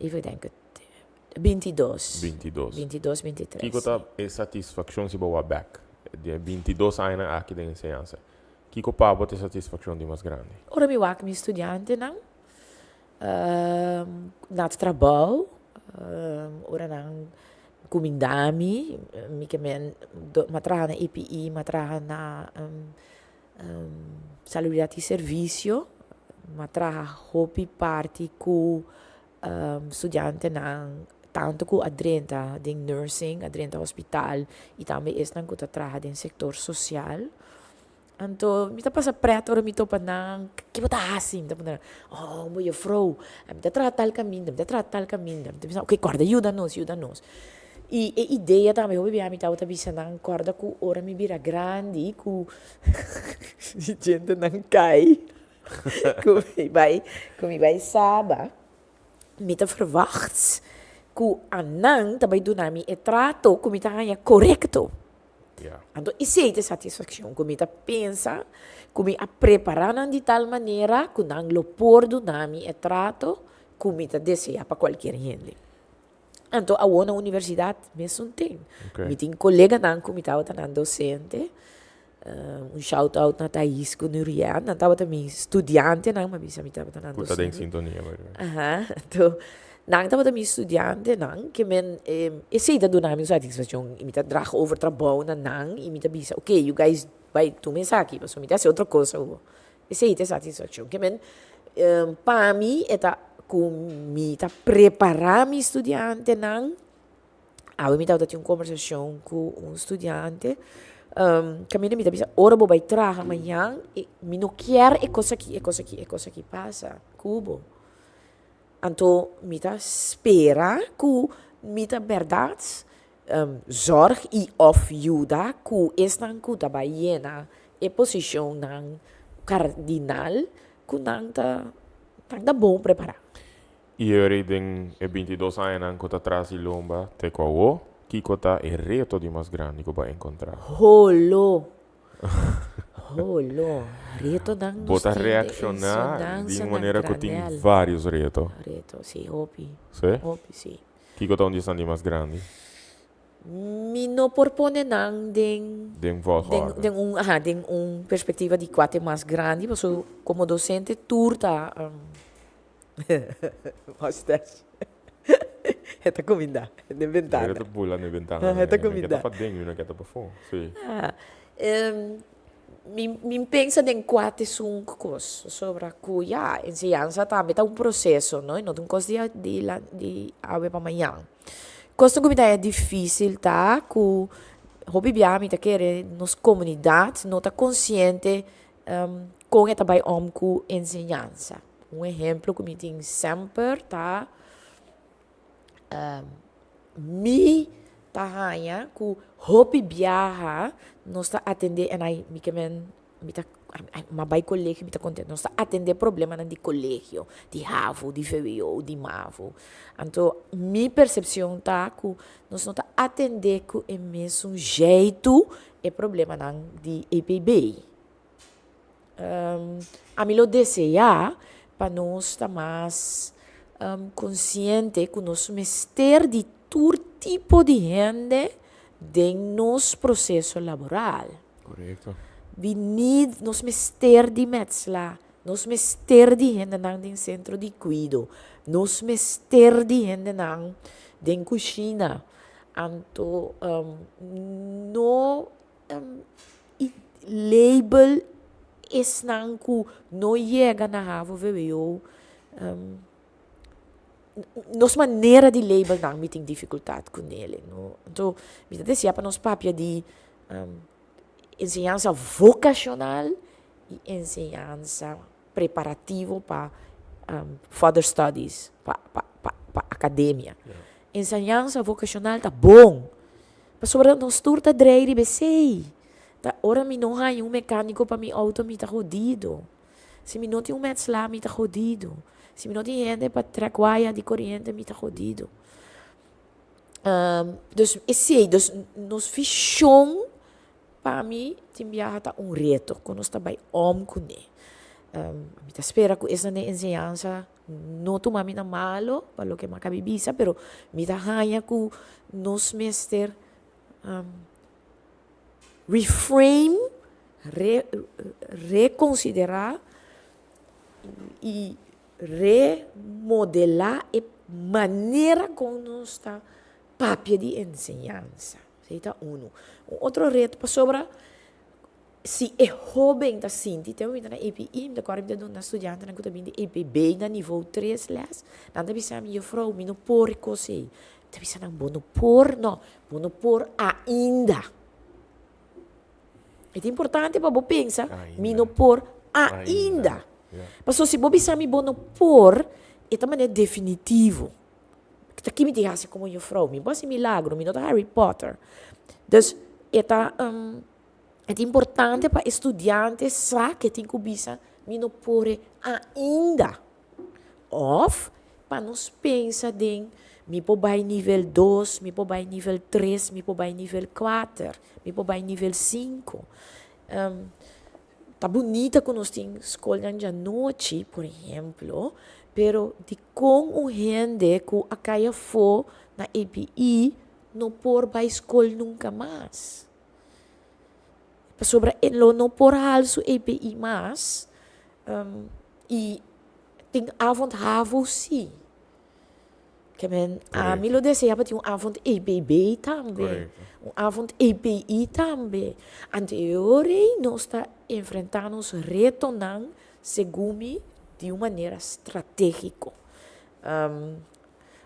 even denken, 22. 22. 22, 23. Kiko ta e satisfakshon si bo wak bek di e 22 añanan aki den enseñansa? Kiko pa bo ta e satisfakshon di mas grandi? Ora mi wak mi studiantenan, Na trabou, ora nan kuminda mi, mi ke men mi a traha na EPI, mi a traha na Salubridat i Servisio, mi a traha hopi parti ku studiantenan tantu ku a drenta den nursing, a drenta hospital i tambe esnan ku ta traha den sektor sosial. Anto mi ta pasa pret ora mi topa nan, ke bo ta hasi? Mi ta puntra nan, oh bo jufrouw, mi ta traha tal kaminda, mi ta traha tal kaminda. Mi ta bisa, oke kòrda yuda nos, yuda nos. I e idea tambe hopi bia mi tabata bisa nan, kòrda ku ora mi bira grandi ku mi djentenan kai, ku mi bai, ku mi bai Saba, mi ta verwagt ku anan ta bai duna mi e trato ku mi ta haña korekto. Anto esei ta e satisfakshon ku mi ta pensa ku mi a prepará nan di tal manera ku nan lo por duna mi e trato ku mi ta deseá pa kualkier hende. Anto awor na universidat mesun tin. Mi tin koleganan ku mi tabata nan dosente. Un shout out na Thais ku Nuriel. Nan tabata mi studiantenan, mi a bisa mi tabata nan Ku ta den sintonia by the way. Aha, anto nan tabata mi studiantenan ke men esei ta duna mi un satisfakshon i mi ta draag over trabou na nan i mi ta bisa ok you guys bai tuma esaki pasobra mi ta hasi otro kos awor. Esei ta e satisfakshon. Ke men pa mi e ta ku mi ta prepara mi studiantenan. Awe mi tabata tin un kombersashon ku un studiante, kaminda mi ta bisa ora bo bai traha mañan mi no kier e kos aki, e kos aki, e kos aki pasa ku bo. Anto mi ta spera ku mi ta bèrdat zòrg i òf yuda ku esnan ku ta bai yena e posishonnan kardinal ku nan ta nan ta bon prepará. I eri den e bintidos añanan ku ta tras di lomba te ku awo, kiko ta e reto di mas grandi ku bo a enkontrá? Holo! Holo! Retonan Bo nos ta tin den reakshoná di enseñansa un na manera ku tin granel. vários reto. Reto, sí, hopi. Sí? Hopi, sí. Kiko ta un di esnan di mas grandi? Mi no por pone nan den. Den volgorde. Den un, aha, den un perspectiva di cua ta e mas grandi, pasobra como docente tur ta Mustache. E ta cuminda den bentana. E ta bula den bentana. E ta cuminda. Mi ke ta paden, mi no ke ta pafó. Sí. Mi mi pensa den cua ta esun cos, pasobra cu ya, enseñansa tambe ta un proceso, no, y no ta un cos di di di awe pa mañan. Cos cu mi ta haya dificil ta cu hopi biaha mi ta kere nos comunidad no ta consciente con e ta bay om cu enseñansa. Un ehemplo cu mi tin semper ta mi ta haña cu hopi biaha nos ta atende en ai mi ke men mi ta mi a bay colegio mi ta contento nos ta atende problemanan di colegio di havo di vwo di mavo anto mi percepcion ta cu nos no ta atende cu e mesun jeitu e problemanan di EPB. Ami lo deseá pa nos ta mas konsiente ku nos mester di tur tipo di hende den nos proseso laboral. Korekto. We need, nos mester di mètsla. Nos mester di hendenan den sentro di kuido. Nos mester di hendenan den kushina. Anto no label esnan ku no yega na havo vwo. Nos manera di label nan mi tin difikultat kunele. Anto mi ta desea pa nos papia di enseñansa vokashonal i enseñansa preparativo pa further studies, pa pa pa pa akademia. Enseñansa vokashonal ta bon, pasobra nos tur ta drei riba esei. Ta ora mi no haña un mekániko pa mi outo mi ta hodido. Si mi no tin un mètslá mi ta hodido. Si mi no tin hende pa trèk waya di koriente mi ta hodido. Dus esei, dus nos vishon pa mi tin biaha ta un reto ku nos ta bai om kuné. Mi ta spera ku esnan den enseñansa no tuma mi na malo pa loke mi a kabi bisa, pero mi ta haña ku nos mester reframe, rekonsiderá i Remodelá e manera kon nos ta papia di enseñansa. Esei ta unu. Un otro reto pasobra si e hóben ta sinti, te mi ta na EPI, mi ta kòrda mi ta duna studiantenan ku ta bini di EPB na nivo tres lès, nan ta bisa mi, jufrou mi no por e kos ei. Mi ta bisa nan, bo no por? No, bo no por ainda. E ta importante pa bo pensa, mi no por ainda. Pasobra si bo bisa mi bo no por, e ta manera definitivo. Ta ki mi tin hasi komo jufrou? Mi por hasi milagro, mi no ta Harry Potter. Dus e ta e ta importante pa e studiante sa ke tin ku bisa mi no por ainda. Of pa nos pensa den mi por bai nivel dos, mi por bai nivel tres, mi por bai nivel kuater, mi por bai nivel sinku. Ta bunita ku nos tin skolnan djanochi, por ehemplo, pero dikon un hende ku a kai afó na EPI no por bai skol nunka mas? Pasobra e lo no por hal su EPI mas. I tin avond havo sí. Ke men ami lo desea pa tin un avond EPB tambe. Un avond EPI tambe. Anto e ora ei nos ta enfrentá nos retonan segun mi di un manera stratégiko.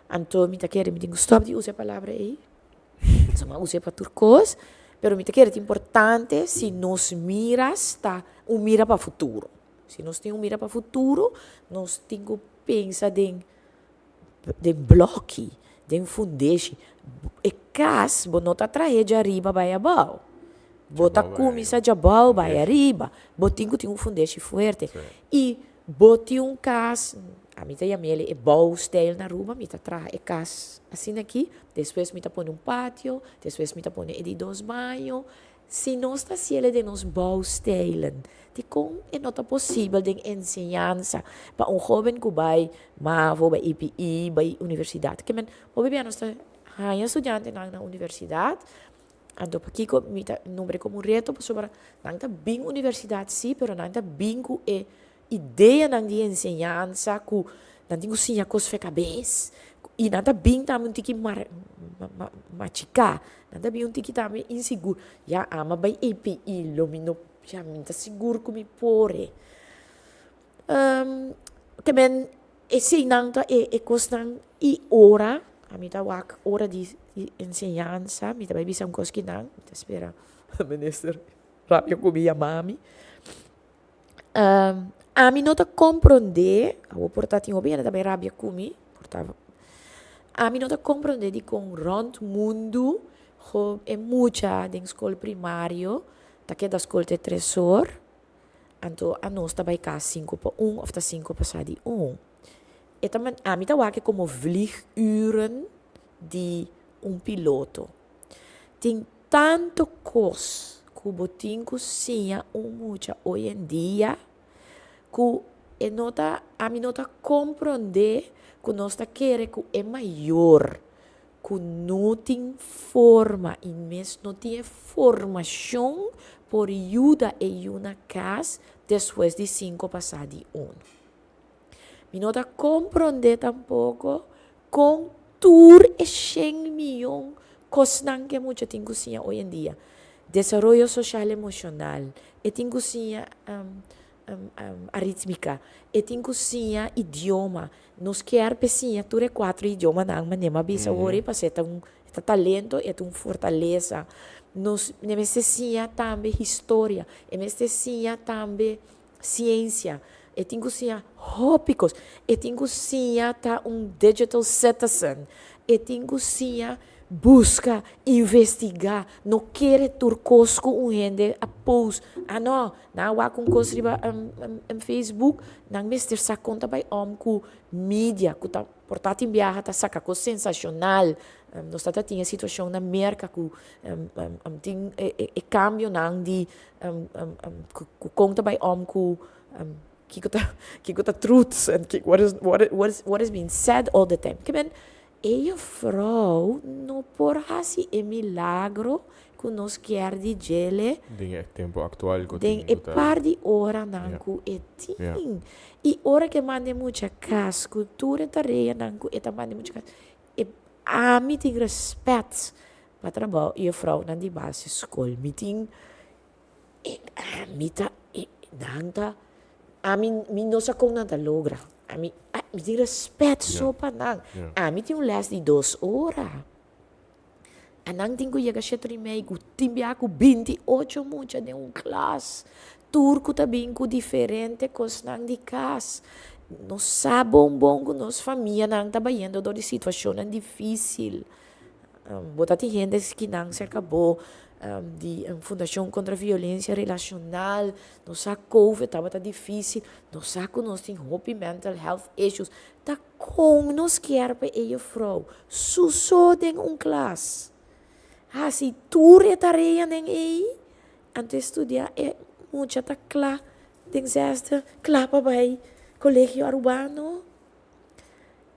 Anto mi ta kere mi tin ku stòp di usa e palabra ei. Pasobra mi a usa e pa tur kos. Pero mi ta kere ta importante si nos mira sta un mira pa futuro. Si nos tin un mira pa futuro, nos tin ku pensa den den blòki, den fundeshi. E kas bo no ta trahe djariba bai abou. Bo ta kuminsá djabou bai ariba. Bo tin ku tin un fundeshi fuerte. I bo tin un kas, ami ta yam'el e bouwstijl na Aruba, mi ta traha e kas asina aki, despues mi ta pone un patio, despues mi ta pone e di dos baño. Si nos ta hasiel den nos bouwstijlen, dikon e no ta posibel den enseñansa pa un hoben ku bai mavo, bai EPI, bai universidat? Ke men, hopi bia nos ta haña studiantenan na universidat, anto pakiko mi ta nombr'e komo un reto? Pasobra nan ta bin universidat si, pero nan ta bin ku e ideanan di enseñansa ku nan tin ku siña kos fe kabes i nan ta bin tambe un tiki machiká, nan ta bin un tiki tambe insigur, ya ama bai EPI lo mi no ya mi ta sigur ku mi por e. Te men eseinan ta e kosnan i ora ami ta wak ora di enseñansa mi ta bai bisa un kos kinan mi ta spera minister rabia ku mi yama mi. Ami no ta komprondé, awor por ta tin hopi hende ta bai rabia ku mi, por ta, ami no ta komprondé dikon rònt mundu e mucha den skol primario ta keda skol te tres or, anto anos ta bai kas sinku pa un òf ta sinku pasá di un. E ta ami ta wak komo vlieguren di un piloto. Tin tantu kos ku bo tin ku siña un mucha hoy en dia ku e no ta, ami no ta komprondé ku nos ta kere ku e mayor. Ku no tin forma i mes no tin e formashon por yuda e yu na kas despues di sinku pasá di unu. Mi no ta komprondé tampoko kon tur e shen miyon kosnan ku e mucha tin ku siña oy en dia, desaroyo soshal emoshonal, e tin ku siña aritmika, e tin ku siña idioma. Nos kier p'e siña tur e kuatro idiomanan, manera mi a bisa awor ei, pasobra e ta un e ta talento, e ta un fortalesa. Nos e mester siña tambe historia, e mester siña tambe siensia, e tin ku siña hopi kos. E tin ku siña ta un digital citizen, e tin ku siña buska, investigá, no kere tur kos ku un hende a post. Ah no, Nan a wak un kos riba Facebook, nan mester sa kon ta bai om ku media ku ta por ta tin biaha ta saka kos sensashonal. Nos ta ta tin e situashon na Merka ku tin e kambionan di ku kon ta bai om ku kiko ta kiko ta truth en what is what is being said all the time. Ke men E juffrouw no por haci e milagro cu nos kier di djele. Den e tempo actual cu tin. Den e par di oranan cu e tin. Y ora cu e manda e mucha cas cu tur e tareanan cu e ta manda e mucha cas, e ami tin respet pa trabao juffrouwnan di basisschool. Mi tin E ami ta e nan ta ami mi no sa kon nan ta logra ami mi tin respet so pa nan ami tin un les di dos ora a nan tin ku yega shete ora i mei ku tin bia ku 28 mucha den un klas tur ku ta bin ku diferente kosnan di kas nos sa bon bon ku nos famianan ta bayendo dor di situashonnan difisil. Bo ta tin hende skinan serka bo di Fundashon Kontra Violensia Relashonal. Nos sa covid tabata difísil. Nos sa ku nos tin hopi mental health issues. Ta kon nos kier pa e jufrou su so den un klas hasi tur e tareanan ei? Anto e studia e mucha ta kla den zesde, kla pa bai Colegio Arubano?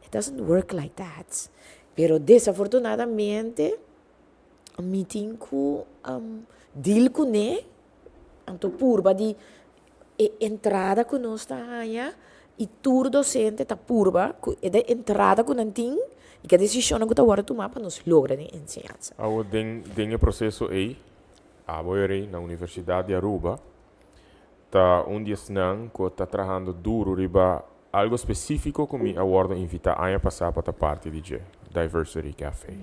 It doesn't work like that. Pero desafortunadamente mi tin ku deal kuné, anto purba di e entrada ku nos ta haña i tur dosente ta purba ku e entrada ku nan tin i ku e desishonnan ku ta wòrdu tumá pa nos logra den enseñansa. Awor den den e proseso ei, abo e rei na Universidat di Aruba ta un di esnan ku ta trahando duru riba algo spesífiko ku mi a wòrdu invitá aña pasá pa ta parti di dje, Diversity Café.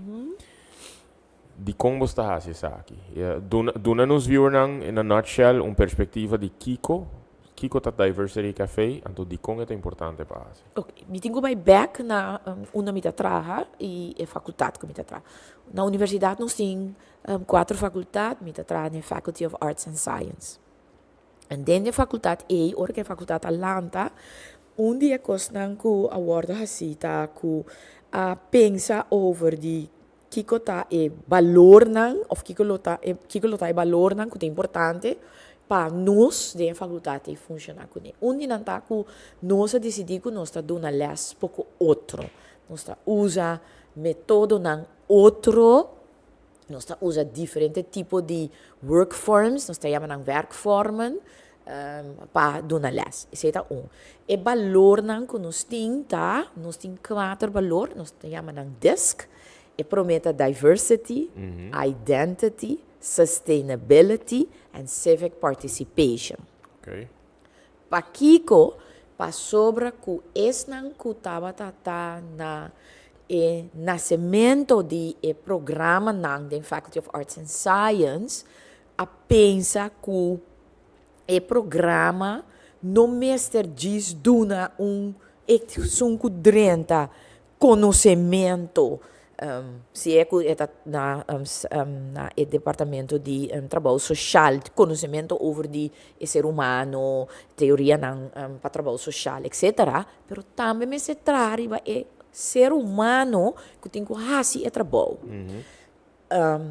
Dikon bo sta hasi esaki? Duna duna nos viewernan in a nutshell un perspektiva di kiko kiko ta Diversity Café anto dikon e ta importante pa hasi. Ok, mi tin ku bai bèk na unda mi ta traha i e fakultat ku mi ta traha. Na universidat nos tin kuater fakultat, mi ta traha den Faculty of Arts and Science. En den e facultad ei, ora ku e facultad a lanta, un di e kosnan ku a wòrdu hasí ta ku a pensa over di kiko ta e balornan òf kiko lo ta e kiko lo ta e balornan ku ta importante pa nos den e facultad ei funshoná kuné. Un di nan ta ku nos a disidí ku nos ta duna lès poko otro. Nos ta usa metodonan otro. Nos ta usa diferente tipo di workforms, nos ta yama nan werkvormen, pa duna les. Esei ta un. E balornan ku nos tin ta, nos tin kuater balor, nos ta yama nan DISC. E promé ta diversity, identity, sustainability and civic participation. Pakiko? Pasobra ku esnan ku tabata ta na e nasemento di e programanan den Faculty of Arts and Science a pensa ku e programa no mester djis duna un esun ku drenta konosementu, si e ku e ta na na e departamento di trabou soshal, konosementu over di e ser humano, teorianan pa trabou soshal, etsetera, pero tambe mester traha riba e ser humano ku tin ku hasi e trabou.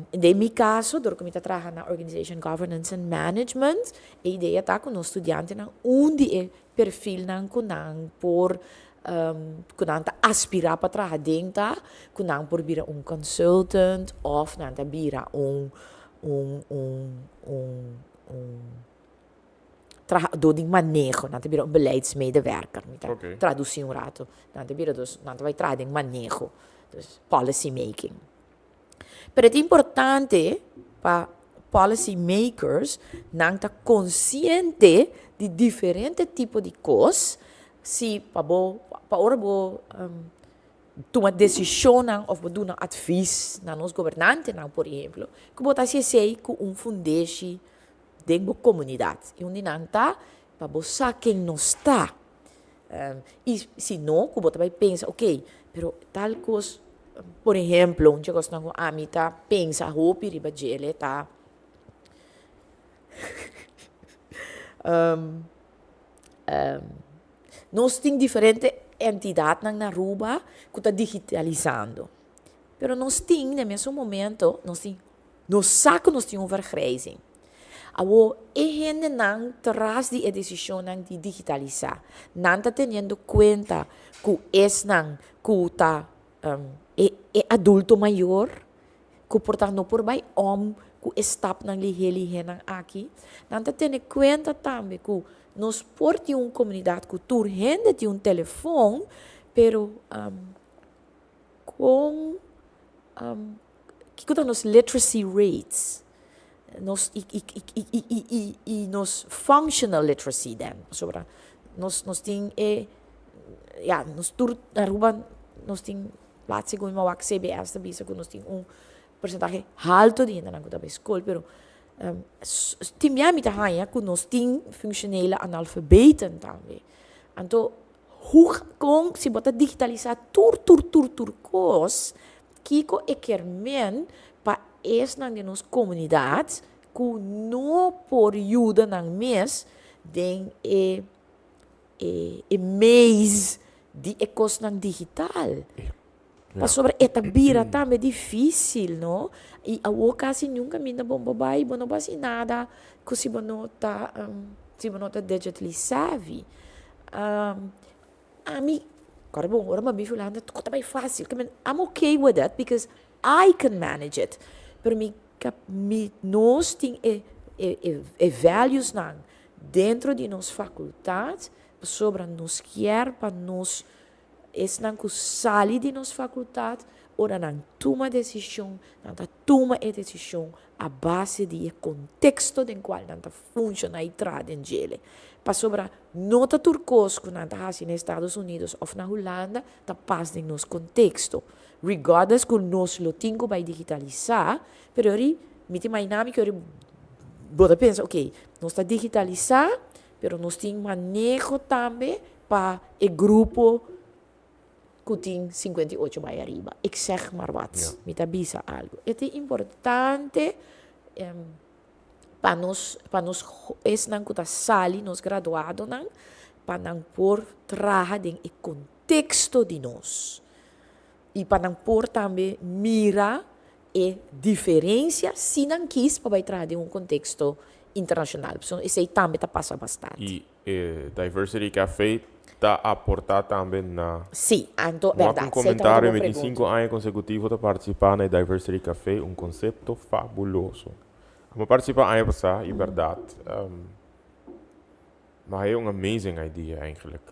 Den mi kaso, dor ku mi ta traha na Organization Governance and Management, e idea ta ku nos studiantenan un di e perfilnan ku nan por. Ku nan ta aspirá pa traha den ta ku nan por bira un consultant òf nan ta bira un un un un un trahadó di maneho, nan ta bira un beleidsmedewerker, mi ta tradusí un rato, nan ta bira dus nan ta bai traha den maneho, dus policy making. Pero e ta importante pa policy makers nan ta konsiente di diferente tipo di kos si pa bo pa ora bo tuma desishonnan òf bo duna advis na nos gobernantenan por ehemplo ku bo ta hasi esei ku un fundeshi den bo komunidat i un di nan ta pa bo sa ken nos ta. I si no, ku bo ta bai pensa, ok, pero tal kos, por ehemplo, un dje kosnan ku ami ta pensa hopi riba djele ta, nos tin diferente entidatnan na Aruba ku ta digitalisando, pero nos tin na e mesun momento, nos tin Nos sa ku nos tin un vergrijzing. Awor, e hendenan tras di e desishonnan di digitalisá, nan ta teniendo kuenta ku esnan ku ta e e adulto mayor, ku por ta no por bai om ku e stapnan lihé lihénan aki. Nan ta tene kuenta tambe ku nos por tin un komunidat ku tur hende tin un telefon, pero Kon kiko ta nos literacy rates nos i i i i i i i nos functional literacy den pasobra nos nos tin e ya nos tur na Aruba nos tin laat segun mi a wak CBS ta bisa ku nos tin un porsentahe halto di hendenan ku ta bai skol pero tin bia mi ta haña ku nos tin functionele analfabeten tambe anto Hoe kon si bo ta digitalisá tur tur tur tur kos, kiko e kier men pa esnan den nos komunidat ku no por yuda nan mes den e e e maze di e kosnan digital? Pasobra e ta bira tambe difísil, no? I awor kasi niun kaminda bo bo bai, bo no por hasi nada ku si bo no ta, si bo no ta digitally savvy. Ami, kòrda bon, ora mi a biba Hulanda tur ta bai fásil. Ke men, I'm okay with it because I can manage it. Pero mi mi nos tin e e e valuesnan dentro di nos fakultat pasobra nos kier pa nos Esnan ku sali di nos fakultat, ora nan tuma desishon, nan ta tuma e desishon a base di e konteksto den kual nan ta funshoná i traha den djele. Pasobra no ta tur kos ku nan ta hasi na Estados Unidos òf na Hulanda ta pas den nos konteksto. Regardless ku nos lo tin ku bai digitalisá, pero yori mi ta imaginá mi ku yori bo ta pensa, oke, nos ta digitalisá, pero nos tin maneho tambe Pa e grupo ku tin 58 bai ariba. Ik zeg maar wat. Ja. Mi ta bisa algo. E ta importante pa nos, pa nos esnan ku ta sali, nos graduadonan, pa nan por traha den e konteksto di nos. I pa nan por tambe mira e diferencia si nan kies pa bai traha den un contexto internacional. Pasobra esey tambe ta pasa bastante. Y e Diversity Café ta aporta tambe na. Sí, anto Wak berdad. un Esey tabata comentario, bo mi tin pregunta. cinco aña consecutivo ta participa na e Diversity Café, un concepto fabuloso. Amo participa aña pasa y berdad Ma e un amazing idea eigenlijk.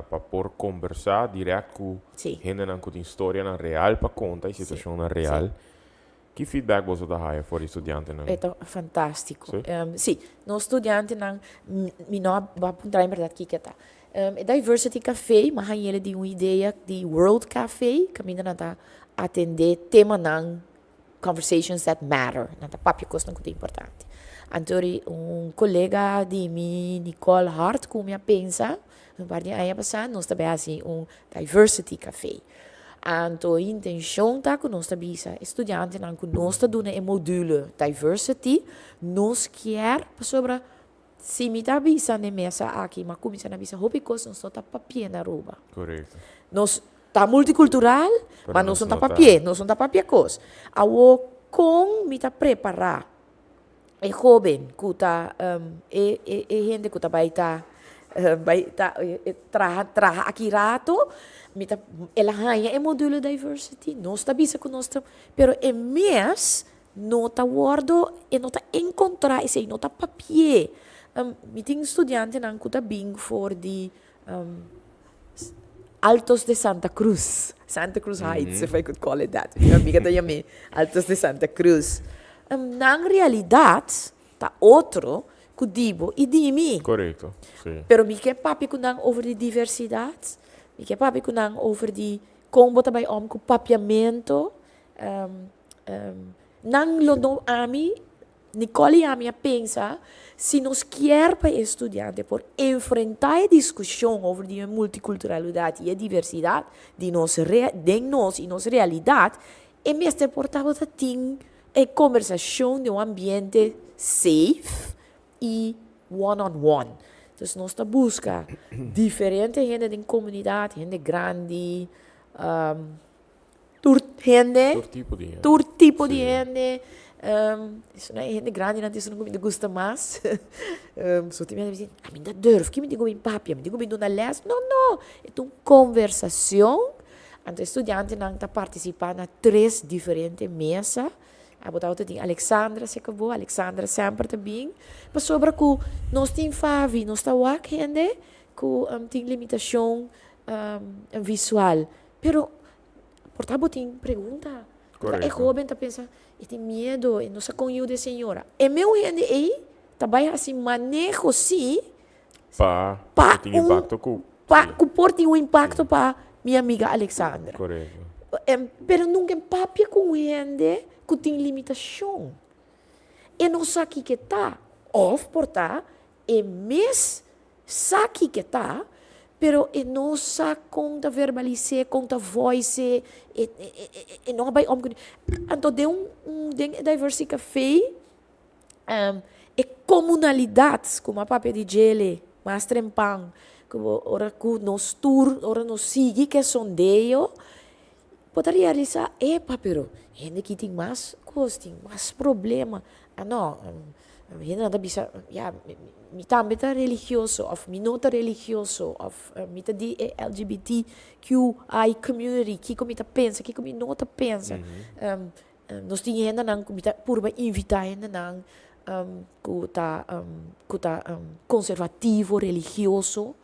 Pa por combersa direct cu hendenan cu tin storianan real pa conta y situacionnan real. Ki feedback boso ta haya for di studiantenan? E ta fantastico. Si, nos studiantenan, mi no a puntra en berdad kiko ta. E Diversity Café, mi a hañ'el di un idea di World Café, caminda nan ta atende temanan Conversations that matter, nan ta papia kosnan ku ta importante. Anto ri un kolega di mi, Nicole Hart, ku mi a pensa un par di aña pasá, nos ta bai hasi un diversity café. Anto e intenshon ta ku nos ta bisa e studiantenan ku nos ta duna e module diversity, nos kier pasobra si mi ta bisa n'e mesa aki, mi a kuminsá na bisa hopi kos nos no ta papia na Aruba. Korekto. Nos Ta multicultural, ma nos no ta papié, nos no ta papia cos. Awor con mi ta prepara e hoben cu ta e e hende cu ta bay ta. Bai ta traha traha aki rato, mi ta el a haña e modulo diversity, nos ta bisa ku nos ta, pero e mes no ta wòrdu, e no ta enkontrá esei, no ta papi'é. Mi tin studiantenan ku ta bin for di Altos de Santa Cruz, Santa Cruz Heights, if I could call it that. Mi amiga ta yam'é Altos de Santa Cruz. Nan realidat ta otro ku di bo i di mi. Korekto, si. Pero mi ke papia ku nan over di diversidat, mi ke papia ku nan over di kon bo ta bai om ku papiamentu. Nan lo no ami Nicole i ami a pensa, si nos kier pa e studiante por enfrentá e diskushon over di e multikulturalidat i e diversidat di nos den nos i nos realidat, e mester por tabata tin e kombersashon den un ambiente safe i one on one. Dus nos ta buska diferente hende den komunidat, hende grandi, Tur hende. Tur tipo di hende. Tur tipo di hende. Esnan e hende grandinan ta esun ku mi ta gusta mas. So tin hende ta bisa, ami no ta durf, ki mi tin ku bin papia? Mi tin ku bin duna les? No, no! E ta un konversashon. Anto e studiantenan ta partisipá na tres diferente mesa. Abo tabata tin Alexandra si akabó, Alexandra semper ta bin. Pasobra ku nos tin Favi, nos ta wak hende ku tin limitashon visual. Pero por ta bo tin pregunta. Por ta e hoben ta pensa, e tin miedo, e no sa kon yuda e señora. E meu hende ei ta bai hasi maneho si Pa pa tin impacto ku pa ku por tin un impacto pa mi amiga Alexandra. Pero nunca e papia ku un hende ku tin limitashon. E no sa kiko e ta. Of por ta e mes sa kiko e ta, pero e no sa kon ta verbalis'é, kon ta voice e, e no a bai om ku. Anto den un un den e Diversity Café e komunalidat ku mi a papia di djele mas trempan ku bo ora ku nos tur ora nos sigui ku e sondeo bo ta realisá epa pero hende aki tin mas kos tin mas problema a no Hendenan ta bisa, ya, mi tambe ta religioso òf mi no ta religioso òf mi ta di e LGBTQI community, kiko mi ta pensa, kiko mi no ta pensa. Nos tin hendenan ku mi ta purba invitá hendenan ku ta ku ta konservativo, religioso,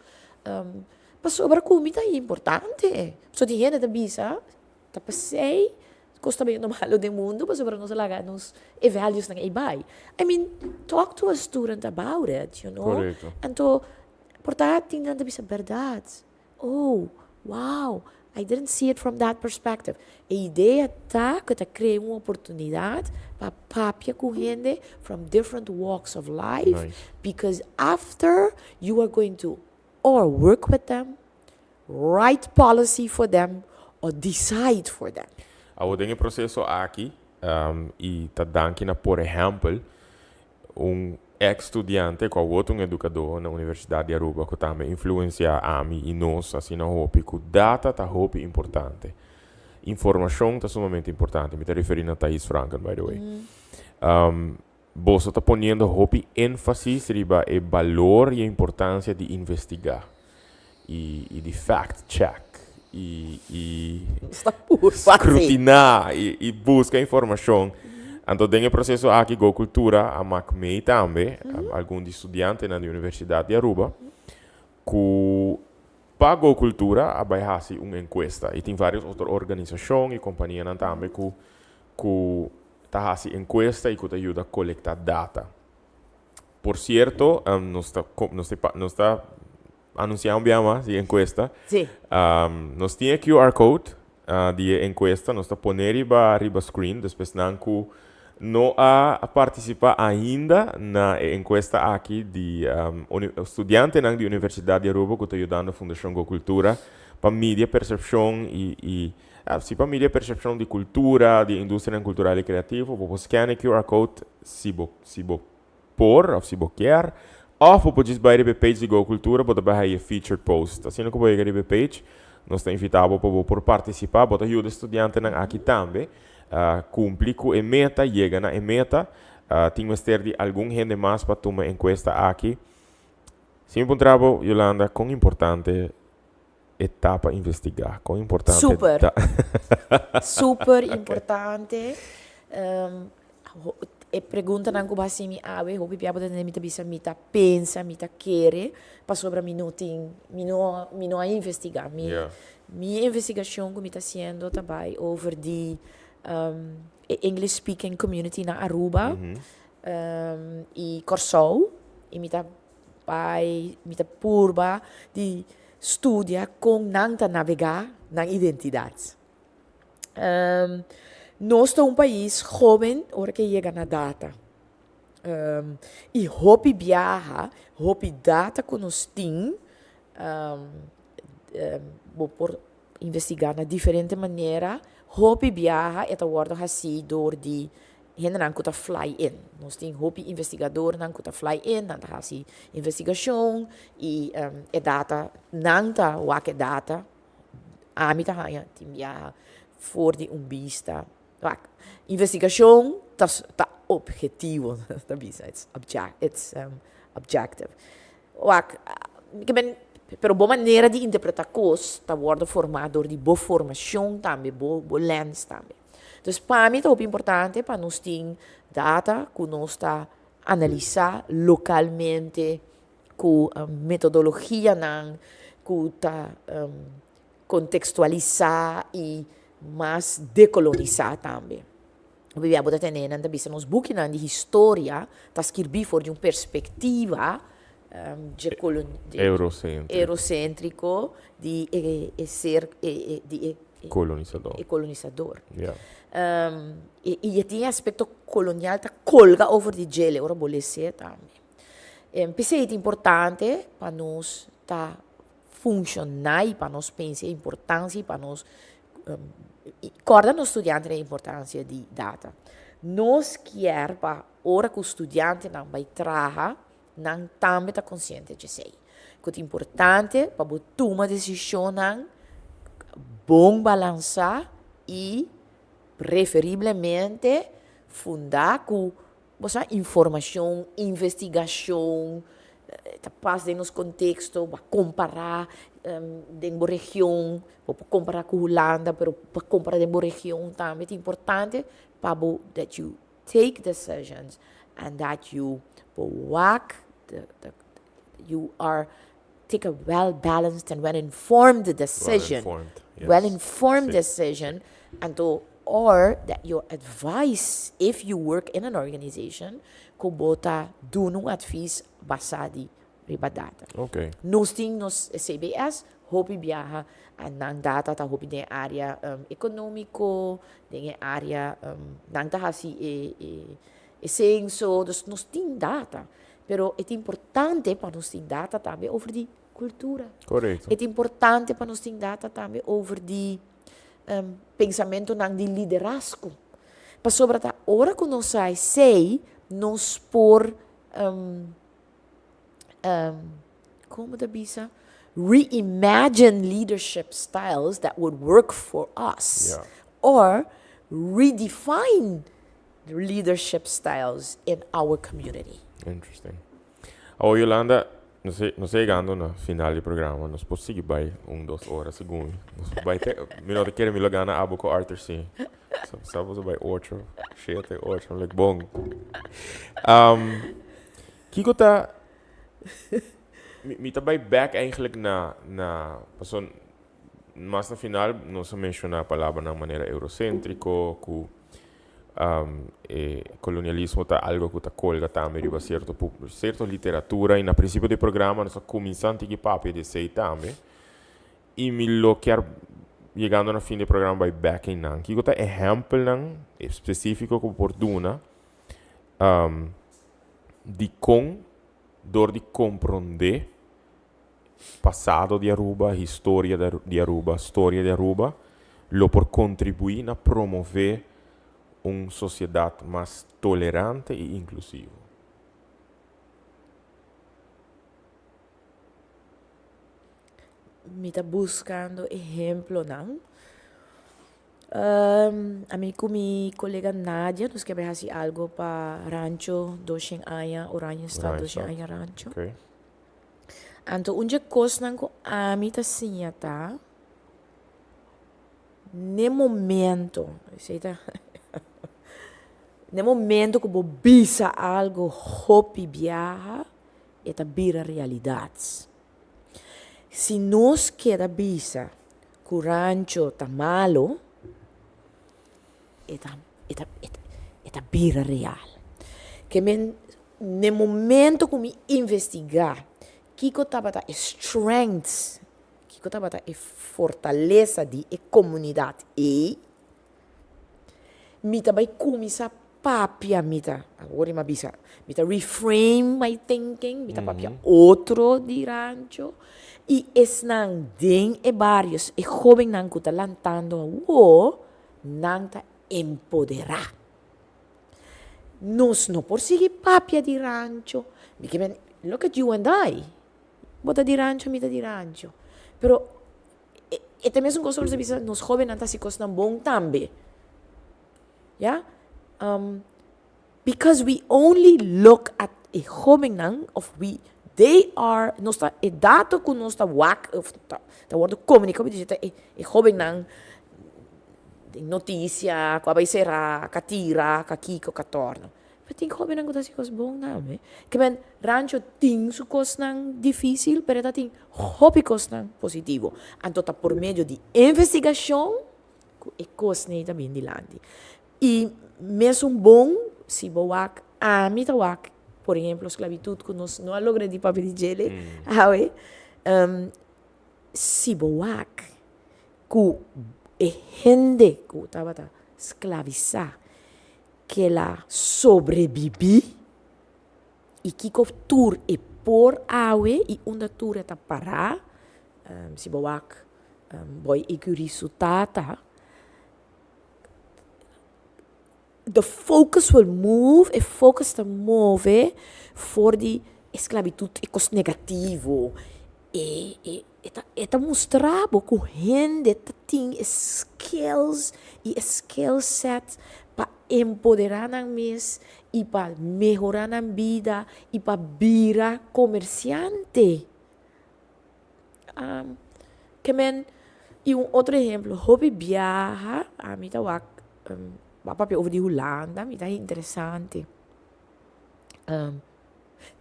pasobra ku mi ta importante. So tin hende ta bisa. Ta p'esei kos ta bayendo malo den mundu pasobra nos a laga nos e valuesnan ei bai. I mean, talk to a student about it, you know. Korekto. Anto por ta tin nan ta bisa bèrdat. Oh, wow, I didn't see it from that perspective. E idea ta ku ta krea un oportunidat pa papia ku hende from different walks of life. Nice. Because after you are going to or work with them Write policy for them or decide for them. Awor den e proceso aki y ta danki na por ehempel un ex studiante cu awor ta un educador na Universidad di Aruba cu tambe influencia ami y nos asina hopi cu data ta hopi importante. Informacion ta sumamente importante. Mi ta referi na Thais Franken by the way. Boso ta poniendo hopi énfasis riba e balor i e importansia di investigá i i di fact check i i skrutiná i i buska informashon. Anto den e proseso aki Go Cultura a mak mee tambe algun di studiantenan di Universidat di Aruba ku pa Go Cultura a bai hasi un enkuesta i tin varios otro organisashon i kompanianan tambe ku ku ta hasi enkuesta i ku ta yuda kolektá data. Por sierto, nos ta nos ta nos ta anunsiá un bia mas di e enkuesta. Sí. Nos tin e QR code di e enkuesta, nos ta pone riba riba screen, despues nan ku no a partisipá ainda na e enkuesta aki di studiantenan di Universidat di Aruba ku ta yudando Fundashon Go Cultura pa midi e persepshon i i Si pa midi e percepcion di cultura, di industrianan cultural y creativo, bo por scan e QR code si bo si bo por of si bo kier, of bo por djis bai riba e page di Go Cultura, bo ta bai haña e featured post. Asina cu bo yega riba e page, nos ta invita bo pa bo por participa, bo ta yuda e studiantenan aki tambe cumpli cu e meta, yega na e meta. Tin mester di algun hende mas pa tuma e encuesta aki. Si mi puntra bo, Yolanda, kon importante e ta pa investigá? Kon importante Super. ta? Super importante. E preguntanan ku bo hasi mi awe, hopi bia bo ta tende mi ta bisa mi ta pensa, mi ta kere, pasobra mi no tin, mi no, mi no a investigá. Mi, mi investigashon ku mi ta hasiendo ta bai over di e English speaking community na Aruba i Kòrsou, i mi ta bai, mi ta purba di studia kon nan ta nabegá nan identidat. Nos ta un pais hóben ora ke yega na data. I hopi biaha, hopi data ku nos tin, bo por investigá na diferente manera. Hopi biaha e ta wòrdu hasí dor di hendenan ku ta fly in. Nos tin hopi investigadornan ku ta fly in, nan ta hasi investigashon i e data, nan ta wak e data. Ami ta haña tin biaha for di un bista. Wak, investigashon ta ta ophetivo, ta bisa, it's object, it's objective. Wak, ke men, pero bo manera di interpretá kos ta wòrdu formá dor di bo formashon tambe, bo bo lens tambe. Dus pa mi ta hopi importante pa nos tin data ku nos ta analisá lokalmente ku metodologianan ku ta kontekstualisá i mas dekolonisá tambe. Hopi bia bo ta tende nan ta bisa nos bukinan di historia ta skirbí for di un perspektiva dje euroséntriko di e ser di e kolonisador. I e tin e aspekto kolonial ta kolga over di djele ora bo les'é tambe. P'esei ta importante pa nos ta funshoná i pa nos pensa e importansia i pa nos kòrda nos studiantenan e importansia di data. Nos kier pa ora ku studiantenan bai traha, nan tambe ta konsiente dje esei. Ku ta importante pa bo tuma desishonnan bon balansá i preferiblemente fundá ku Bo sa informashon, investigashon, ta pas den nos konteksto, bo a kompará den bo region, bo por kompará ku Hulanda, pero bo a kompará den bo region tambe. Ta importante pa bo that you take decisions and that you bo wak the you are take a well balanced and well informed decision. Well informed, yes. Well informed Sí. decision. Anto, or that your advice, if you work in an organization, ku bo ta duna un advies basá di riba data. Ok. Nos tin nos CBS, hopi biaha, nan data ta hopi den e área um, ekonómiko, den e área, um, nan ta hasi e, e, e censo, dus nos tin data. Pero e ta importante pa nos tin data tambe over di cultura. Correcto. E ta importante pa nos tin data tambe over di um, pensamentonan di liderazgo. Pasobra ta ora ku nos sa esei, nos por um, um, como ta bisa? Reimagine leadership styles that would work for us. Yeah. Or redefine leadership styles in our community. Interesting. Awor Yolanda, nos nos ta yegando na final di programa. Nos por sigui bai un dos ora segun. Nos por bai te, mi no ta kere mi lo gana abo ku Arthur si. So, sa boso bai ocho, shete, ocho. I'm like, bon. Um, kiko ta, mi, mi ta bai back eigenlijk na, na, paso mas na final nos a menciona palabranan manera eurocentrico, cu e colonialismo ta algo cu ta colga tambe riba cierto cierto literatura y na principio di programa nos a cuminsa antigui papia di esey tambe y mi lo kier yegando na fin di programa bay bek eynan. Kico ta ehempelnan specifico cu bo por duna di con door di compronde pasado di Aruba, historia di Aruba, storia di Aruba, lo por contribui na promove un sociedad mas tolerante y inclusivo. Mi ta buscando ehemplonan. Ami cu mi colega Nadia nos ke bay haci algo pa Rancho doshen aña, Oranjestad doshen aña Rancho. Anto un dje kosnan ku ami ta siña ta, n'e momento, esei ta n'e momento ku bo bisa algu hopi biaha, e ta bira realidat. Si nos keda bisa ku rancho ta malo, e ta e ta e ta bira real. Ke men n'e momento ku mi investigá kiko tabata e strengths, kiko tabata e fortalesa di e komunidat ei, Mi ta bai kuminsá papia, mi ta, awor mi a bisa, mi ta reframe my thinking, mi ta papia otro di rancho i esnan den e barios, e hóbennan ku ta lantando awor, nan ta empoderá. Nos no por sigui papia di rancho, mi ke men, look at you and I, bo ta di rancho, mi ta di rancho, pero E ta mesun kos ku nos ta bisa nos hóbennan ta hasi kosnan bon tambe. Ya? Because we only look at e hóbennan of we they are nos ta e dato ku nos ta wak of ta ta wòrdu komuniká ku ta e e hóbennan den notisia ku a bai será, ka tira, ka kiko, ka tòrna. Pero tin hóbennan ku ta hasi kos bon tambe. Ke men, rancho tin su kosnan difísil, pero e ta tin hopi kosnan positivo. Anto ta por medio di investigashon ku e kosnan ei ta bin dilanti. I mesun bon, si bo wak, ami ta wak, por ehemplo, sklabitut ku nos no a logra di papia di djele awe, si bo wak ku e hende ku tabata sklavisá Kel a sobrebibí i kiko tur e por awe i unda tur e ta pará, si bo wak Boy Ecury su tata, the focus will move, e focus ta move for di e sklabitut, e kos negativo, e e. E ta e ta mustra bo ku hende ta tin e skills i e skill set pa empoderá nan mes i pa mehorá nan bida i pa bira komersiante. Ke men, i un otro ehemplo, hopi biaha ami ta wak, bo a papia over di Hulanda, mi ta interesante.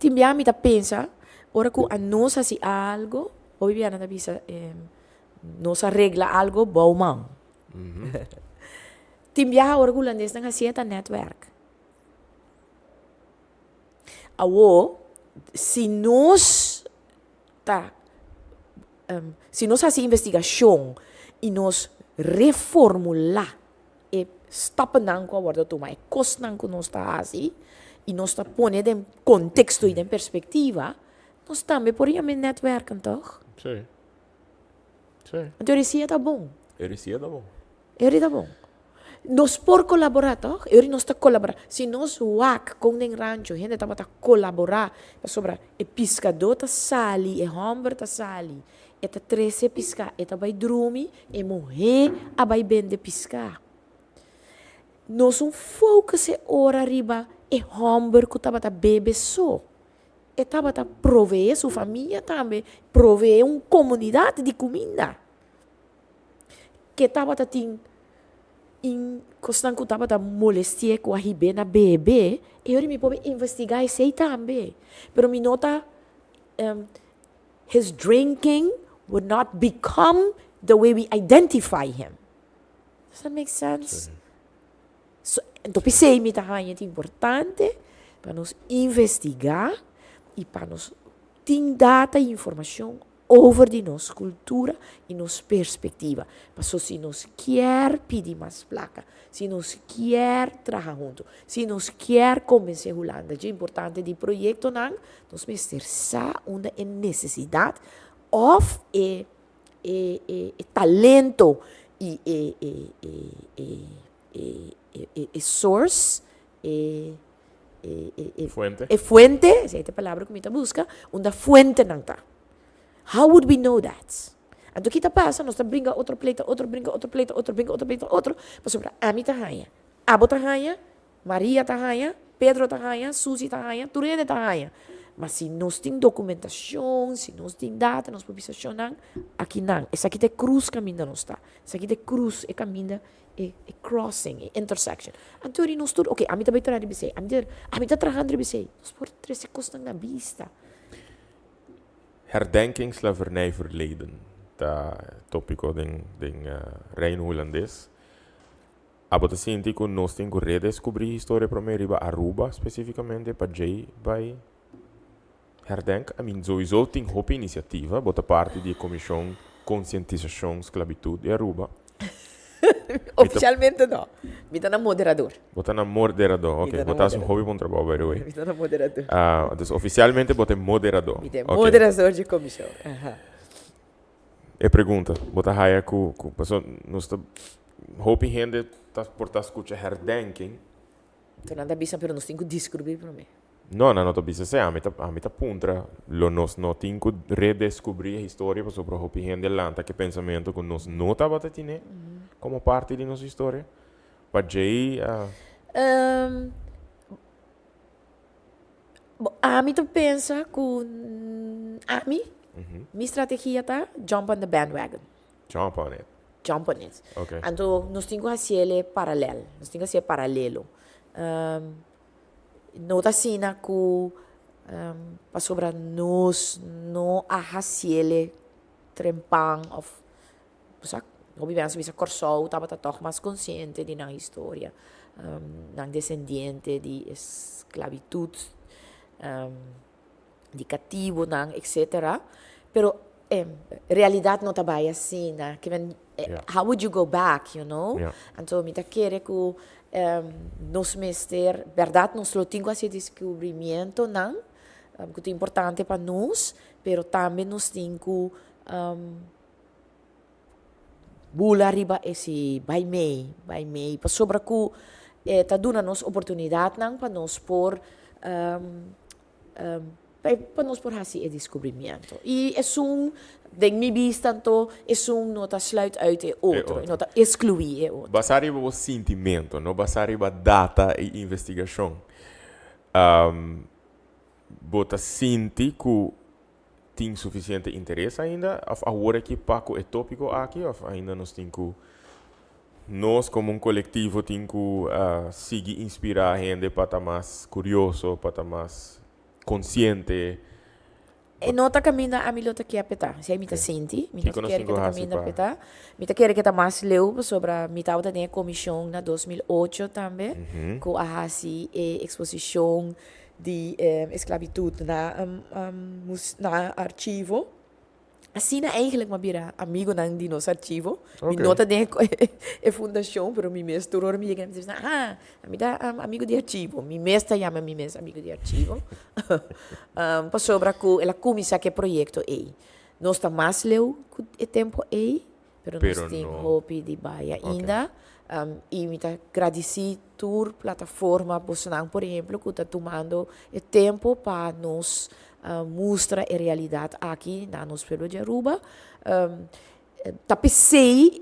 Tin bia mi ta pensa, ora ku anos hasi algo, hopi bia nan ta bisa nos a regla algo bou man. Tin biaha ora ku hulandesnan hasié ta nètwèrk. Awor, si nos ta, si nos hasi investigashon i nos reformulá e stapnan ku a wòrdu tuma, e kosnan ku nos ta hasi i nos ta pone den konteksto i den perspektiva, nos tambe por yama e nètwèrken tòg? Sí. Sí. Anto e sia ta bon. E sia ta bon. E ta bon. Nos por kolaborá tòg? E ora nos ta kolaborá. Si nos wak kon den rancho hende tabata kolaborá pasobra e piskadó ta sali, e hòmber ta sali, E ta trese piská, e ta bai drumi, e muhé a bai bende piská. Nos un focus e ora riba e hòmber ku tabata bebe so. E tabata proveé su famia tambe, proveé un komunidat di kuminda. Ke tabata tin in kosnan ku tabata molesti'é ku a hib'é na bebe, e ora mi por investigá esei tambe. Pero mi no ta His drinking would not become the way we identify him. Does that make sense? So, enton p'esei mi ta haña ta importante pa nos investigá i pa nos tin data i informashon over di nos kultura i nos perspektiva. Paso si nos kier pidi mas plaka, si nos kier traha huntu, si nos kier konbensé Hulanda dje importante di proyektonan, Nos mester sa unda e nesesidat òf e e e e talento i e e e e e e e e source, e e e e Fuente. e fuente, esei ta e palabra ku mi ta buska, unda fuentenan ta. How would we know that? Anto ki ta pasa? Nos ta bringa otro pleito, otro bringa otro pleito, otro bringa otro pleito, otro, pasobra ami ta haña, abo ta haña, Maria ta haña, Pedro ta haña, Susi ta haña, tur hende ta haña. Ma si nos tin documentacion, si nos tin data, nos por bisa shonnan, aki nan, esaki ta e cruz caminda nos ta, esaki ta e cruz, e caminda, e e crossing, e intersection. Anto ori nos tur, ok, ami ta bay traha riba esey, ami ta, ami ta trahando riba esey. Nos por trece cosnan na bista. Herdenking slavernijverleden ta topico den den Reino Hulandes. Abo ta sinti ku nos tin ku redeskubrí historia promé riba Aruba spesífikamente pa djei bai herdenk? I mean, souiso tin hopi inisiativa, bo ta parti di e Komishon Konsientisashon Sklabitut di Aruba. Ofisialmente no. Mi ta na moderador. Bo ta na moderador, ok. Bo ta hasi un hopi bon trabou, by the way. Mi ta na moderador. Dus ofisialmente bo ta e moderador. Mi ta e moderador di e komishon. E pregunta, bo ta haya ku, ku, paso nos ta, hopi hende ta por ta skucha herdenking. Enton nan ta bisa, pero nos tin ku diskurbí promé. No, nan no ta bisa esei. Ami ta, ami ta puntra, lo nos no tin ku redeskubrí e historia pasobra hopi hende lanta ku e pensamentu ku nos no tabata tine komo parti di nos historia? Pa djei a. Bo, ami ta pensa ku ami, mi strategia ta jump on the bandwagon. Jump on it. Jump on it. Ok. Anto nos tin ku hasiel e paralel, nos tin ku hasiel paralelo. No ta asina ku pasobra nos no a hasiel e trempan òf Bo sa, hopi bes bisa Kòrsou tabata tòg mas konsiente di nan historia, nan desendiente di esklabitut, di katibunan, etsetera. Pero realidat no ta bai asina. Ke men, how would you go back, you know? Anto mi ta kere ku nos mester, bèrdat nos lo tin ku hasi deskubrimientonan ku ta importante pa nos, pero tambe nos tin ku Bula riba e si bai mei, bai mei, pasobra ku e ta duna nos oportunidatnan pa nos por pa nos por hasi e diskubrimiento. I esun, den mi bista anto, esun no ta sluit uit e otro, e no ta eskluí e otro. Basá riba bo sintimento, no basá riba data i investigashon. Bo ta sinti ku Tin sufisiente interes ainda of awor aki pa ku e tópiko aki of ainda nos tin ku nos komo un kolektivo tin ku sigui inspirá hende pa ta mas kurioso, pa ta mas konsiente? E no ta kaminda ami lo ta kier p'e ta. Esei mi ta sinti. Mi no ta kere ke ta kaminda p'e ta. Mi ta kere ke ta mas leu pasobra mi tabata den e komishon na 2008 tambe ku a hasi e eksposishon di esclavitud na na archivo. Asina eigenlijk m'a bira amigonan di nos archivo. Mi no ta den e fundacion, pero mi mes tur ora mi yega mi ta bisa, ah, ami ta amigo di archivo. Mi mes ta yama mi mes amigo di archivo. Pasobra cu el a cuminsa cu e proyecto ey. Nos ta mas leu cu e tempo ey. Pero nos tin hopi di bai ainda. I mi ta gradisí tur plataforma, bosonan por ehemplo, ku ta tumando e tempu pa nos mustra e realidat aki na nos pueblo di Aruba. Ta p'esei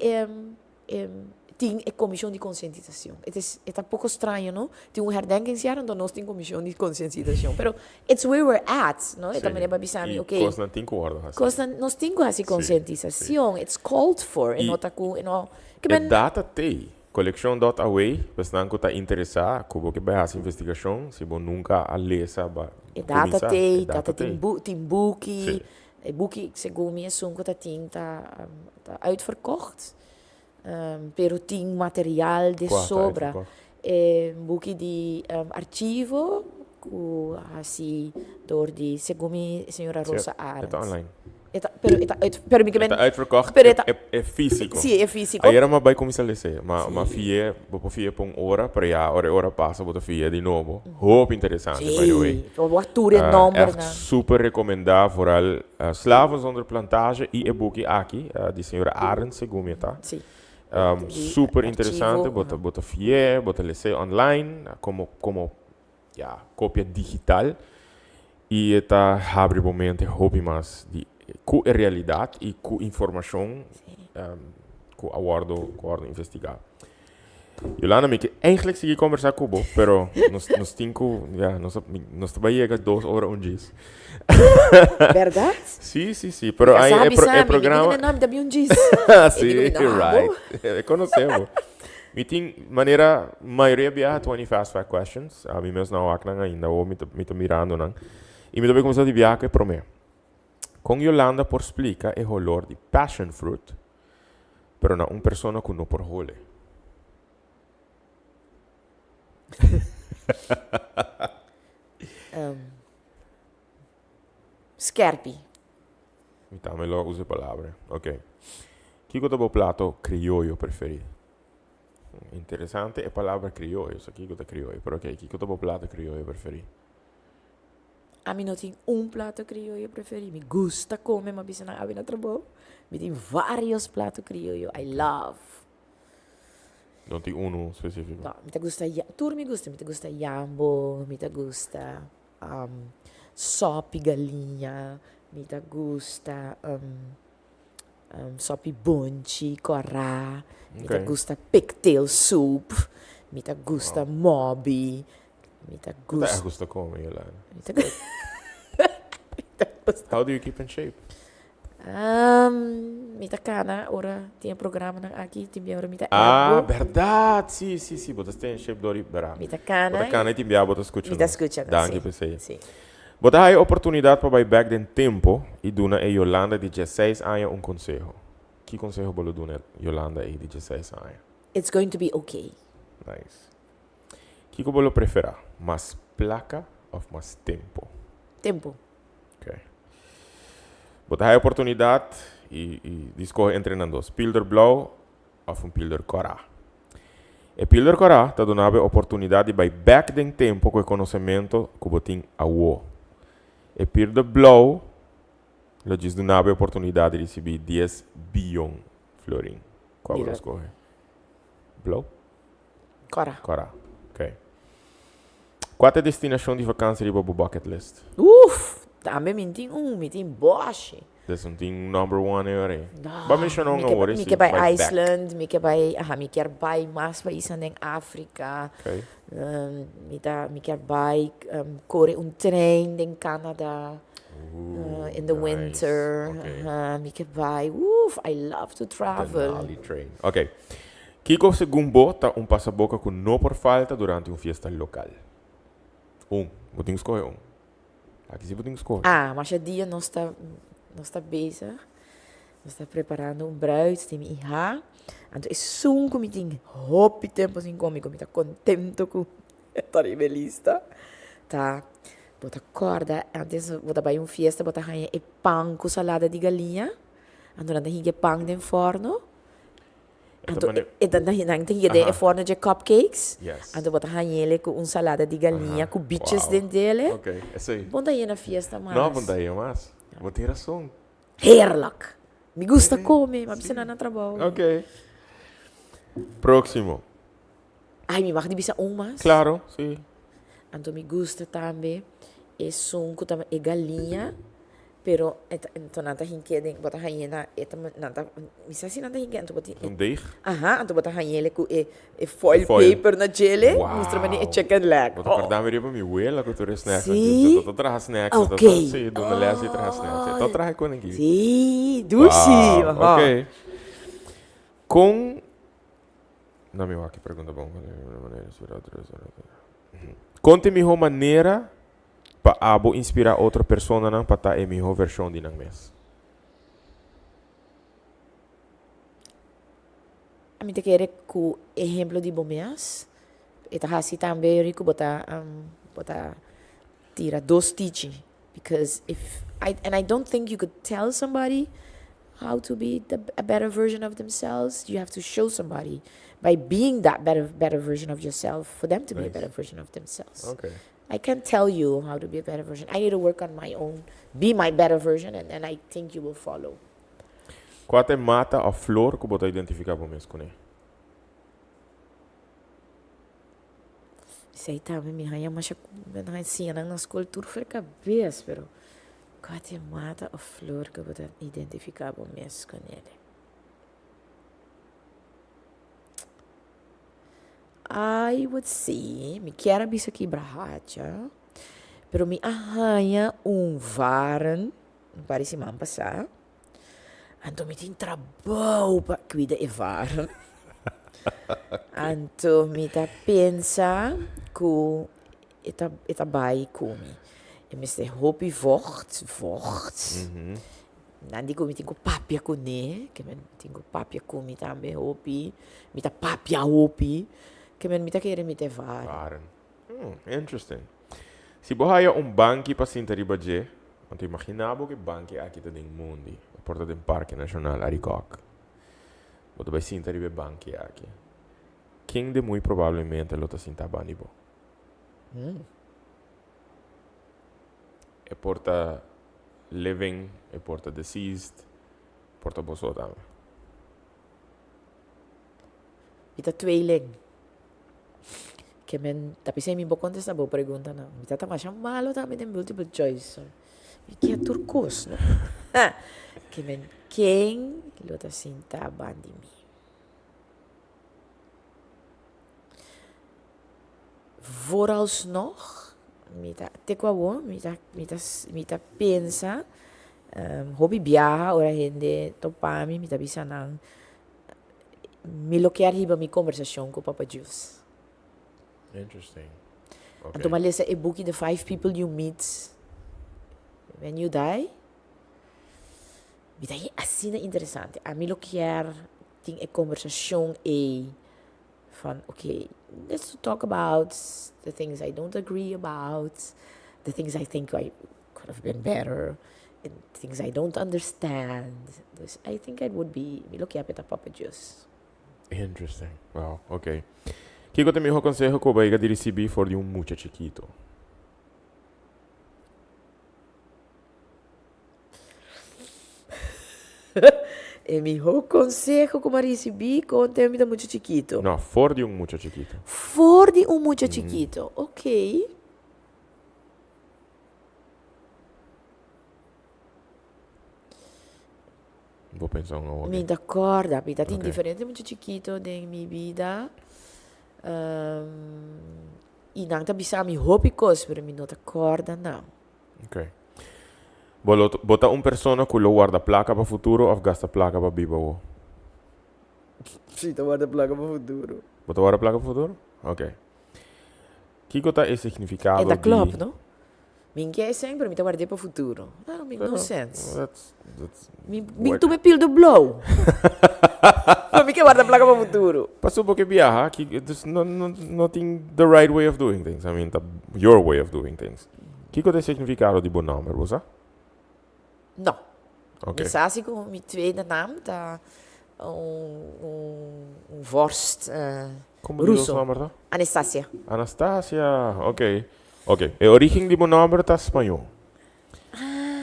tin e komishon di konsientisashon. E ta poko straño, no? Tin un herdenkingsjaar anto nos tin komishon di konsientisashon. Pero it's where we're at, no? E ta manera pa bisa mi, ok. I kosnan tin ku wòrdu hasi. Kosnan, nos tin ku hasi konsientisashon. It's called for. E no ta ku, e no. E data t'ei. Kolekshon dòt away, pa esnan ku ta interesá, ku bo ke bai hasi investigashon, si bo nunka a lesa, ba E data t'ei, data tin tin buki. E buki, segun mi esun ku ta tin ta ta uitverkocht. Pero tin material de sobra. E buki di archivo ku hasi dor di segun mi señora Rosa Arends. E ta online. E ta, pero e ta uit, pero mi ke men. E ta uitverkocht, pero e ta, e físiko. Si, e físiko. Ayera mi a bai kuminsá les'é, ma mi a fi'é, bo por fi'é pa un ora, pero ya ora e ora pasa bo ta fi'é di nobo. Hopi interesante, by the way. Si, bo wak tur e nòmbernan. Ègt super rekomendá, vooral Slaven zonder plantage i e buki aki di señora Arends, segun mi e ta. Si. Super interesante, bo ta bo ta fi'é, bo ta les'é online komo komo ya kopia digital i e ta habri bo mente hopi mas di ku e realidat i ku informashon ku a wòrdu ku a wòrdu investigá. Yolanda, mi ke eigenlijk sigui kombersá ku bo, pero nos, nos tin ku, ya, nos, nos ta bai yega dos ora un djis. Bèrdat? Sí, sí, sí, pero Mi ai, kasá e, pro, bisa e mi, mi programa... tin e nòmber, ta bin un djis. Sí, E diku mi, no, right. abo. E konosé bo. Mi tin manera mayoria biaha 20 fast fact questions. Ami mes no a wak nan ainda, awor mi ta, mi ta mirando nan. I mi ta bai kuminsá di biaha ku e promé. Kon Yolanda por splika e holor di passion fruit pero na un persona ku no por hole? Skerpi. Mi tambe lo usa e palabra. Ok. Kiko ta bo plato krioyo preferí? Interesante e palabra krioyo. Sa kiko ta krioyo, pero ok. Kiko ta bo plato krioyo preferí? Ami no tin un plato krioyo preferí. Mi gusta kome, m'a bisa nan awe na trabou. Mi tin varios plato krioyo I love. No tin unu spesífiko? No, mi ta gusta tur mi gusta. Mi ta gusta yambo, mi ta gusta sòpi galiña, mi ta gusta sòpi bonchi kòrá, mi ta gusta pigtail soup, mi ta gusta mòbi, Mi ta Bo ta gusta. gusta come, Yolanda? Mi ta Mi ta gusta. How do you keep in shape? Um, mi ta cana ora tin e programanan aki, tin bia ora mi ta Ah, app bo. berdad! Sí, sí, sí, bo ta stay in shape door di bra. Mi ta cana Bo ta cana y tin bia bo ta scucha Mi ta nos. scucha nos, Danki sí. p'esey. Sí. Bo ta haya oportunidad pa bay bek den tempo y duna e Yolanda di dieseis aña un conseho. Ki conseho bo lo duna e Yolanda ey di dieseis aña? It's going to be okay. Nice. Kiko bo lo preferá, mas plaka òf mas tempu? Tempu. Ok. Bo ta haya oportunidat i i di skohe entre nan dos, pilder blou òf un pilder kòrá. E pilder kòrá ta duna bo e oportunidat di bai bèk den tempu ku e konosementu ku bo tin awo. E pilder blou lo djis duna bo e oportunidat di risibí dies biyon florin. Kua bo lo skohe? Blou? Kòrá. Kòrá, ok. Kua ta e destinashon di vakansi riba bo bucket list? Uf! Tambe mi tin un, mi tin bòshi. Des un tin number one e ora ei. No, Ba menshona un mi ke awor mi si ke bai bai bek. Iceland, mi ke bai, aha, mi kier bai mas paisnan den Afrika. Ok. Mi ta, mi kier bai kore un trein den Canada. Ooh, in the nice. winter. Ok. Aha, mi ke bai, uf, I love to travel. Denali train. Ok. Kiko segun bo ta un pasaboka ku no por falta durante un fiesta lokal? Un. Bo tin ku skohe un. Aki si bo tin ku skohe. Ah, masha dia nos ta nos ta bezig. Nos ta preparando un bruid di mi iha. Anto esun ku mi tin hopi tempu sin komi ku mi ta kontento ku ta riba e lista ta bo ta kòrda antes bo ta bai un fiesta bo ta haña e pan ku salada di galiña. Anto nan ta hinka e pan den fòrno. Anto e ta nan ta hinka den e forno dje cupcakes. Anto bo ta hañ'ele ku un salada di galiña ku biches den dele. Bon ta yena fiesta mas. No, bon ta yena mas. Bo tin rason. Heerlijk. Mi gusta come, ma bisa nan na trabou. Ok. Próximo. Ay, mi mag di bisa un mas? Claro, si. Anto mi gusta tambe esun ku ta e galiña, pero e ta anto nan ta hink'é den, bo ta hañ'é na e ta nan ta mi sa si nan ta hink'é anto bo tin Un deeg? Aha, anto bo ta hañ'é ku e e foil foil. paper na djele, mustra manera e chicken leg. Bo ta kòrda mi riba mi wela ku tur e snacks nan Si? ki. Ta traha snacks. Ta Ok. Si, duna lès di traha snacks. E ta traha e kon aki. Si, dushi. Wow, Aha. ok. Kon Na mi wak e pregunta bon. Kon ta e mihó manera pa abo inspirá otro personanan pa ta e mihó vershon di nan mes? Mi ta kere ku ehemplo di bo mes e ta hasi tambe riku bo ta bo ta tira dos tichi because if I and I don't think you could tell somebody how to be the a better version of themselves you have to show somebody by being that better better version of yourself for them to be a better version of themselves Okay. I can't tell you how to be a better version I need to work on my own be my better version and then I think you will follow. Kua ta e mata òf flor ku bo ta identifiká bo mes kuné? Esei tambe mi haña masha mi a siña nan na skol tur for kabes pero kua ta e mata òf flor ku bo ta identifiká bo mes ku nele? I would say, mi kier a bisa kibrahacha, pero mi a haña un varen un par di siman pasá, anto mi tin trabou pa kuida e varen. Anto mi ta pensa ku e ta e ta bai ku mi. E mester hopi vocht, vocht. Nan di ku mi tin ku papia kuné, ke men tin ku papia ku mi tambe hopi, mi ta papia hopi, ke men mi ta kere mi ta e varen. Varen. Hmm, interesting. Si bo haya un banki pa sinta riba dje, anto imagina bo ku e banki aki ta den Mundi, o por ta den Parke Nashonal Arikok. Bo ta bai sinta riba e banki aki. Ken de muy probablemente lo ta sinta banda di bo? E por ta living, e por ta deceased, por ta boso tambe. Mi ta tweeling. Ke men ta p'esei mi bo kontesta bo preguntanan. Mi ta ta masha malo tambe den multiple choice. Mi kier tur kos, no? Ke men ken lo ta sinta bandi mi? Vooralsnog, mi ta, te ku awor, mi ta, mi ta, mi ta pensa, hopi biaha ora hende topa mi, mi ta bisa nan, mi lo kier hiba mi kombersashon ku Papa Dios. Interesting. Okay. Anto mi a lesa e buki The Five People You Meet When You Die. Mi ta haña asina interesante. Ami lo kier tin e kombersashon ei van ok, let's talk about the things I don't agree about, the things I think I could have been better, and things I don't understand. Dus I think it would be, mi lo kier pa e ta Papa Dios. Interesting. Wow, ok. Kiko ta e miho konseho ku bo a yega di risibí for di un mucha chikito? E mihó konseho ku mi a risibí kon tempu mi ta mucha chikito. No, for di un mucha chikito. For di un mucha chikito, ok. Bo pensa un awor. Mi ta kòrda, mi ta tin diferente mucha chikito den mi bida. I nan ta bisa mi hopi kos, pero mi no ta kòrda nan. Ok. Bo lo, bo ta un persona ku lo warda plaka pa futuro òf gasta plaka pa biba awo? Sí, ta warda plaka pa futuro. Bo ta warda plaka pa futuro? Ok. Kiko ta e signifikado E ta di. klòp, no? Mi n ke esei, pero mi ta ward'é pa futuro. That don't make no sense. That's, that's Mi, mi tuma e pildo blou. Pero mi ke warda plaka pa futuro. Paso bo ke biaha, ki, dus no, no, no tin the right way of doing things. I mean, ta your way of doing things. Kiko ta e signifikado di bo nòmber, bo sa? No. Ok. Mi sa si ku mi tweede naam ta un, un, un vorst Komo di dos ruso. nòmber ta? Anastasia. Anastasia, ok. Ok, e origen di bo nòmber ta spañó.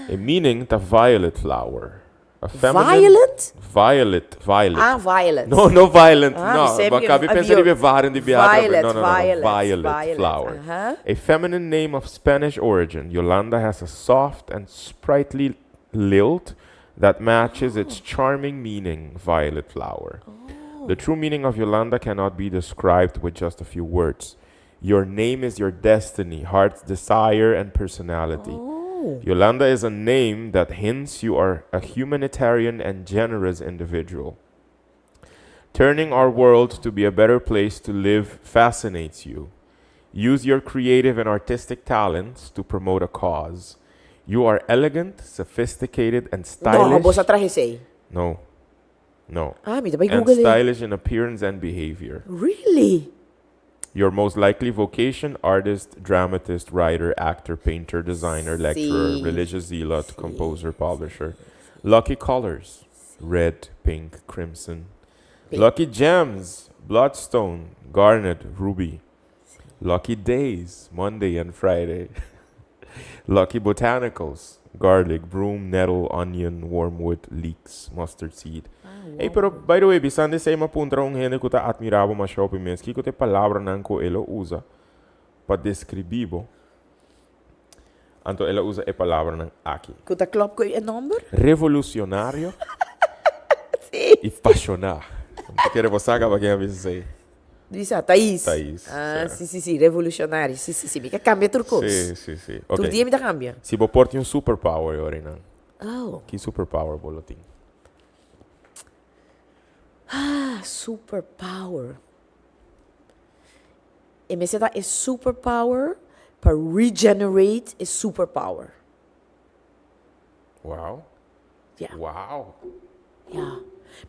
E meaning ta violet flower. A feminine Violent? Violet, violet. Ah, violet. No, no violent, Ah, no. mi semi Bo a kabi pensa riba e varen di biaha atrás. Violet, No, no, no, no. violet, Violet violet, flower. aha. A feminine name of Spanish origin, Yolanda has a soft and sprightly lilt that matches its charming meaning, violet flower. The true meaning of Yolanda cannot be described with just a few words. Your name is your destiny, heart's desire and personality. Oh. Yolanda is a name that hints you are a humanitarian and generous individual. Turning our world to be a better place to live fascinates you. Use your creative and artistic talents to promote a cause. You are elegant, sophisticated and No, stylish. bo sa traha esei. No. No. Ah, mi ta bai And Google e. stylish in appearance and behavior. Really? Your most likely vocation, artist, dramatist, writer, actor, painter, designer, lecturer, Sí. religious zealot, Sí, composer, sí, publisher. sí. Lucky colors, red, pink, crimson. Pink. Lucky gems, bloodstone, garnet, ruby. Sí. Lucky days, Monday and Friday. Lucky botanicals, garlic, broom, nettle, onion, wormwood, leeks, mustard seed. Ey, pero by the way, bisando esey m'a puntra un hende cu ta admira bo masha hopi mes, kico ta e palabranan cu e lo usa pa describi bo? Anto el a usa e palabranan aki. Cu ta klop cu e nomber? Revolucionario Sí. y pasiona. Mi ta kere bo sa caba ken a bisa esey. Bisa, Thais. Thais, Ah, si. si, si, si, revolucionario. Si, si, si. Mi ke cambia tur cos. Si, si, si. Ok. Tur dia mi ta cambia. Si bo por tin un superpower yori nan, Oh. ki superpower bo lo tin? Ah, superpower. E mester ta e superpower pa regenerate e superpower. Wow. Ja. Wow. Ja.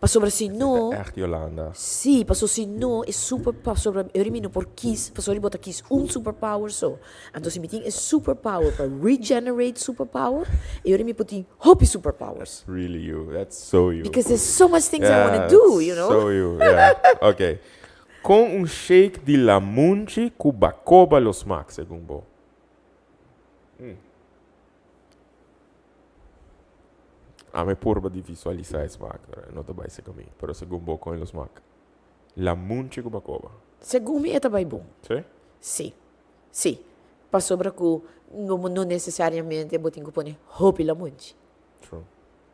Pasobra si no. Esei ta echt Yolanda. Sí, paso si no e super pasobra eri mi no por kis, pasobra bo ta kis un superpower so. Anto si mi tin e superpower pa regenerate superpower, e ori mi por tin hopi superpowers. That's really you. That's so you. Because there's so much things I wanna do, you know. So you, yeah. Okay. Kon un shake di lamunchi ku bakoba lo smak segun bo? Ami purba di visualisá e smak, pero e no ta bai segun mi. Pero segun bo kon e lo smak? Lamunchi ku bakoba. Segun mi e ta bai bon. Sí? Sí. Sí. Pasobra ku no no nesesariamente bo tin ku pone hopi lamunchi. True.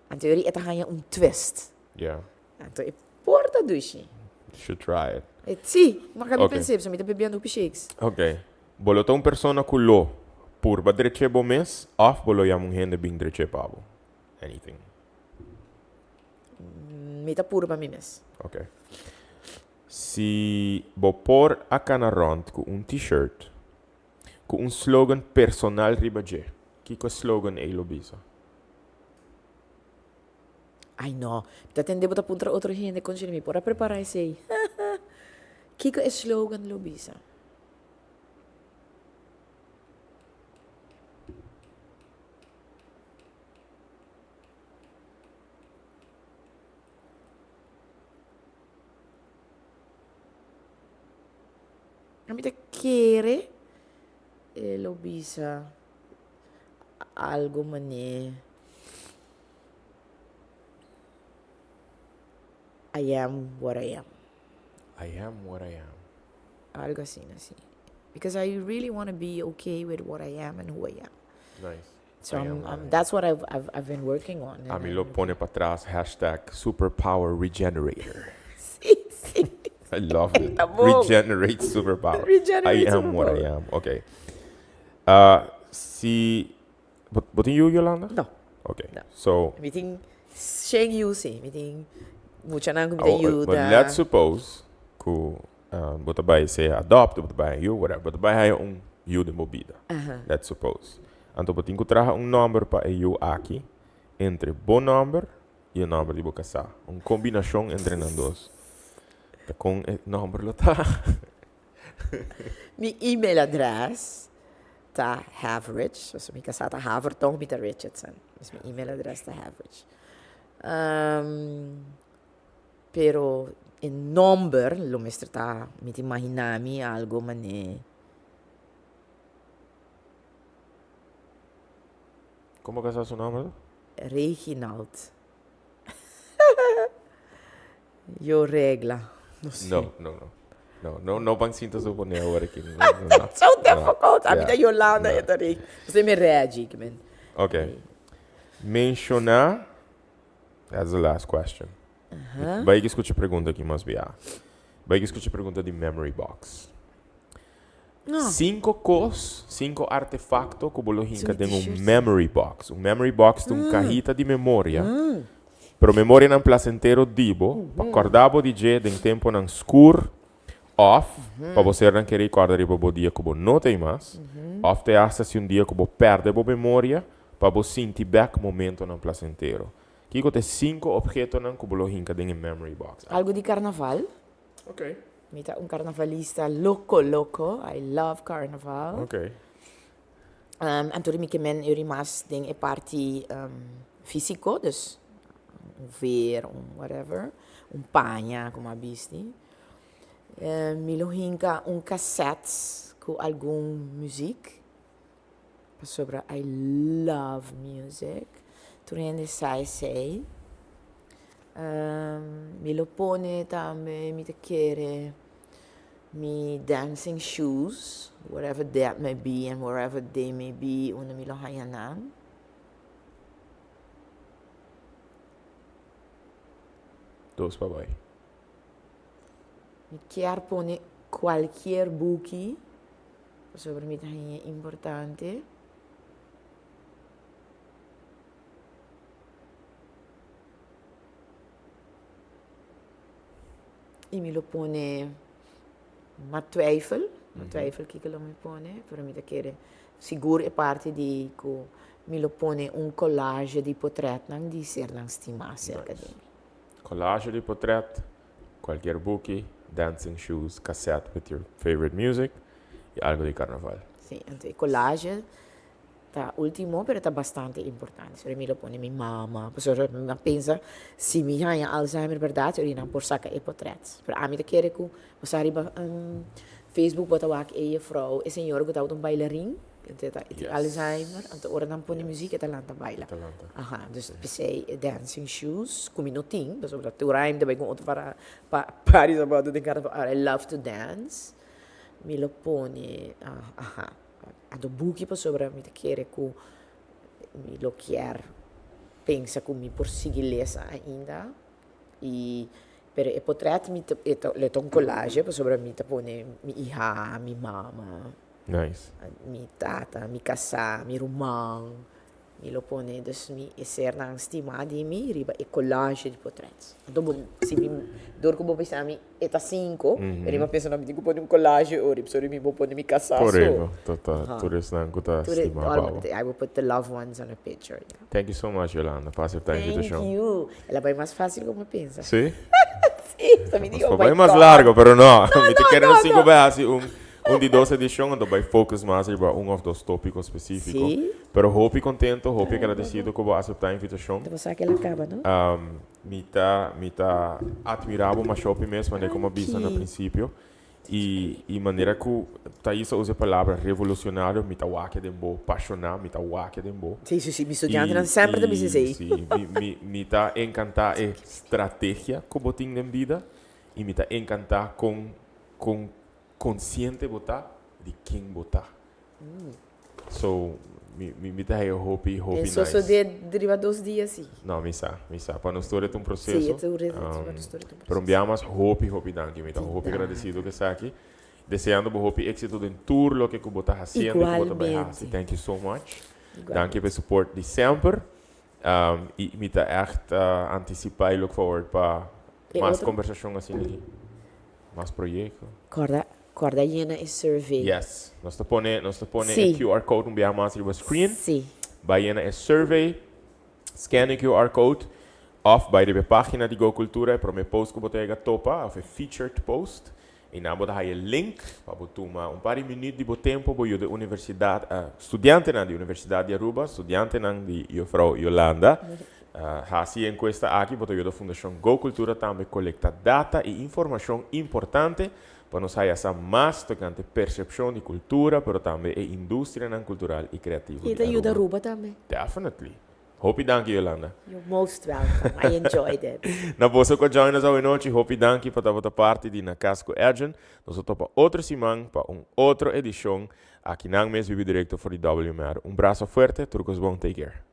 Anto yori e ta haña un twist. Yeah. Anto e por ta dushi. Should try it. E sí, ma ka mi Ok. pens'é, pasobra mi ta bebiendo hopi shakes. Ok. Bo lo ta un persona ku lo purba drech'é bo mes òf bo lo yama un hende bin drech'é pa bo? Anything. Mi ta purba mi mes. Ok. Si bo por a kana rònt ku un t-shirt ku un slogan personal riba dje, kiko e slogan ei lo bisa? Ai no, mi ta tende bo ta puntra otro hende konshene mi por a prepara esei. Kiko e slogan lo bisa? Mi ta kere e lo bisa algo mane I am what I am. I am what I am. Algo asina, si. Because I really wanna be okay with what I am and who I am. Nice. So I'm, I'm, that's what I've, I've, I've been working on. Ami lo pone patras hashtag superpower regenerator. Si, si. I love it. Ta bon. Regenerate superpower. Regenerate I am what I superpower. am. Okay. Uh, si bo, bo tin yu, Yolanda? No. Okay. No. So, Mi tin shen yu si. Mi tin muchanan ku mi ta oh, yuda. but let's suppose ku uh, bo ta bai sea adopt, bo ta bai yu, whatever. Bo ta bai haya un yu den bo bida. Aha. Let's suppose. Anto bo tin ku traha un nòmber pa e yu aki entre bo nòmber i e nòmber di bo kasá. Un kombinashon entre nan dos. Ta kon e nòmber lo ta? Mi email adres ta Haverich, pasobra mi kasá ta Havertong, mi ta Richardson. Dus mi email adres ta Haverich. Pero e nòmber lo mester ta, mi ta imaginá mi algo manera. Como bo kasá su nòmber? Reginald. Yo regla. No sé. No, no, no. No, no, no ban sinta suponé awor aki. No, no, no. So difficult. A mi ta Yeah. Yolanda No. e ta Reg. Esei mi Reggie, ki men. Ok. Menshoná, that's the last question. Aha. Bai ki skucha pregunta aki mas bia. Bai ki skucha pregunta di memory box. No. Cinco cos, cinco artefacto cu bo lo hinca Su den un t-shirts. memory box. Un memory box ta un cahita di memoria. Pero memorianan placentero di bo, pa corda bo di dje den temponan scur, of pa bo sernan kere corda riba bo dia cu bo no ta ei mas, of te hasta si un dia cu bo perde bo memoria, pa bo sinti bek momentonan placentero. Kico ta e cinco obhetonan cu bo lo hinca den e memory box? Algo di carnaval. Ok. Mi ta un carnavalista loco loco, I love carnaval. Ok. Um, anto mi ke men yori mas den e parti um, fisico, dus un veer, un whatever, un paña como a bisti. Uh, mi lo hinca un cassette cu algun muziek. Pasobra I love music. Tur hende sa esei. Mi lo pone tambe mi ta kere mi dancing shoes, whatever that may be and wherever they may be, unda mi lo haña nan. Dos pa bai. Mi kier pone. Cualkier buki, pasobra mi ta haña importante. I mi lo pone, m'a twijfel, m'a twijfel kiko lo mi pone, pero mi ta kere sigur e parti di ku mi lo pone un collage di potretnan di sernan stimá serka di mi. Collage di potret, cualkier buki, dancing shoes, cassette with your favorite music y algo di carnaval. Sí, anto e collage ta ultimo pero ta bastante importante. Sobre mi lo pone mi mama, pasobra mi a pensa si mi haña Alzheimer berdad ori nan por saca e potret. Pero ami ta kere cu bo sa riba Facebook bo ta wak e juffrouw, e señora cu tabata un bailarin, anto e ta e tin Alzheimer, anto ora nan pone muziek e ta lanta baila. Aha, dus p'esei e dancing shoes cu mi no tin, pasobra tur aña mi ta bai cu otro para pa party zapato den carnaval, I love to dance, mi lo pone aha. Anto buki pasobra mi ta kere ku mi lo kier pensa ku mi por sigui lesa ainda i pero e potret mi ta e ta lo ta un collage pasobra mi ta pone mi iha, mi mama, Nice. mi tata, mi kasá, mi ruman, Mi lo pone dus mi e sernan stimá di mi riba e collage di potrets. Anto bo si mi dor ku bo bisa mi e ta sinku, mi riba pensa no mi tin ku pone un collage ori pasobra mi bo pone mi kasá so. Korekto, ta ta tur esnan ku ta stimá pa bo. I will put the loved ones on a picture, yeah. Thank you so much Yolanda pa aseptá e invitashon. Thank you. El a bai mas fásil ku mi a pensa. Sí? Sí, so mi di oh my God. Nos por bai mas largo, pero no. Mi ta kere nos tin ku bai hasi un Un di dos edicion anto bay focus mas riba un of dos topico specifico. Sí. Pero hopi contento, hopi agradecido cu bo a acepta e invitacion. Ta bo sa cu el a caba, no? Mi ta, mi ta admira bo masha hopi mes, manera como a bisa na Danki. principio. Y, y manera cu Thaisa usa e palabra revolucionario, mi ta wak den bo, pasiona, mi ta wak den bo. Sí, sí, sí, mi studiantenan semper ta bisa esey. Sí, mi, mi, mi ta encanta e strategia cu bo tin den bida y mi ta encanta con, con Consciente bo ta di ken bo ta. So, mi, mi, mi ta haya hopi, hopi E nice. sosodé riba dos dia sí. No, mi sa, mi sa. Pa nos tur e ta un proceso. Sí, e tur e pa nos tur e ta un Pero un proceso. bia mas, hopi, hopi danki. Mi ta Di hopi nada. agradecido ku esaki. Deseando bo hopi éxito den tur loke ku bo ta haciendo y ku bo ta bai haci. Igualmente. Thank you so much. Igualmente. Danki pa e support di semper. Y mi ta echt anticipa y look forward pa E mas otro? conversacion asina aki. Mas proyecto. Corda, corda yena e survey. Yes. Nos ta pone, nos ta pone e Sí. QR code un biaha mas riba screen. Sí. Bai yena e survey, scan e QR code, of bai riba e pagina di Go Cultura, e prome post ku bo ta yega topa, of e featured post. I nan bo ta haya e link pa bo tuma un par di minuut di bo tempo bo yuda e universidad, studiantenan di Universidad di Aruba, studiantenan di Juffrouw Yolanda, Hasi e enkuesta aki bo ta yuda Fundashon Go Kultura tambe kolekta data i informashon importante pa nos haya sa mas tokante persepshon di kultura pero tambe e industrianan kultural i kreativo I di ta yuda Aruba. Aruba tambe. Definitely. Hopi danki Yolanda. You're most welcome. I enjoyed it. Na boso ku a join nos awe nochi, hopi danki pa tabata parti di Na Cas ku Edjean. Nos ta topa otro siman pa un otro edishon aki nan mes bibi direkto for di WMR. Un braso fuerte, tur kos bon, take care.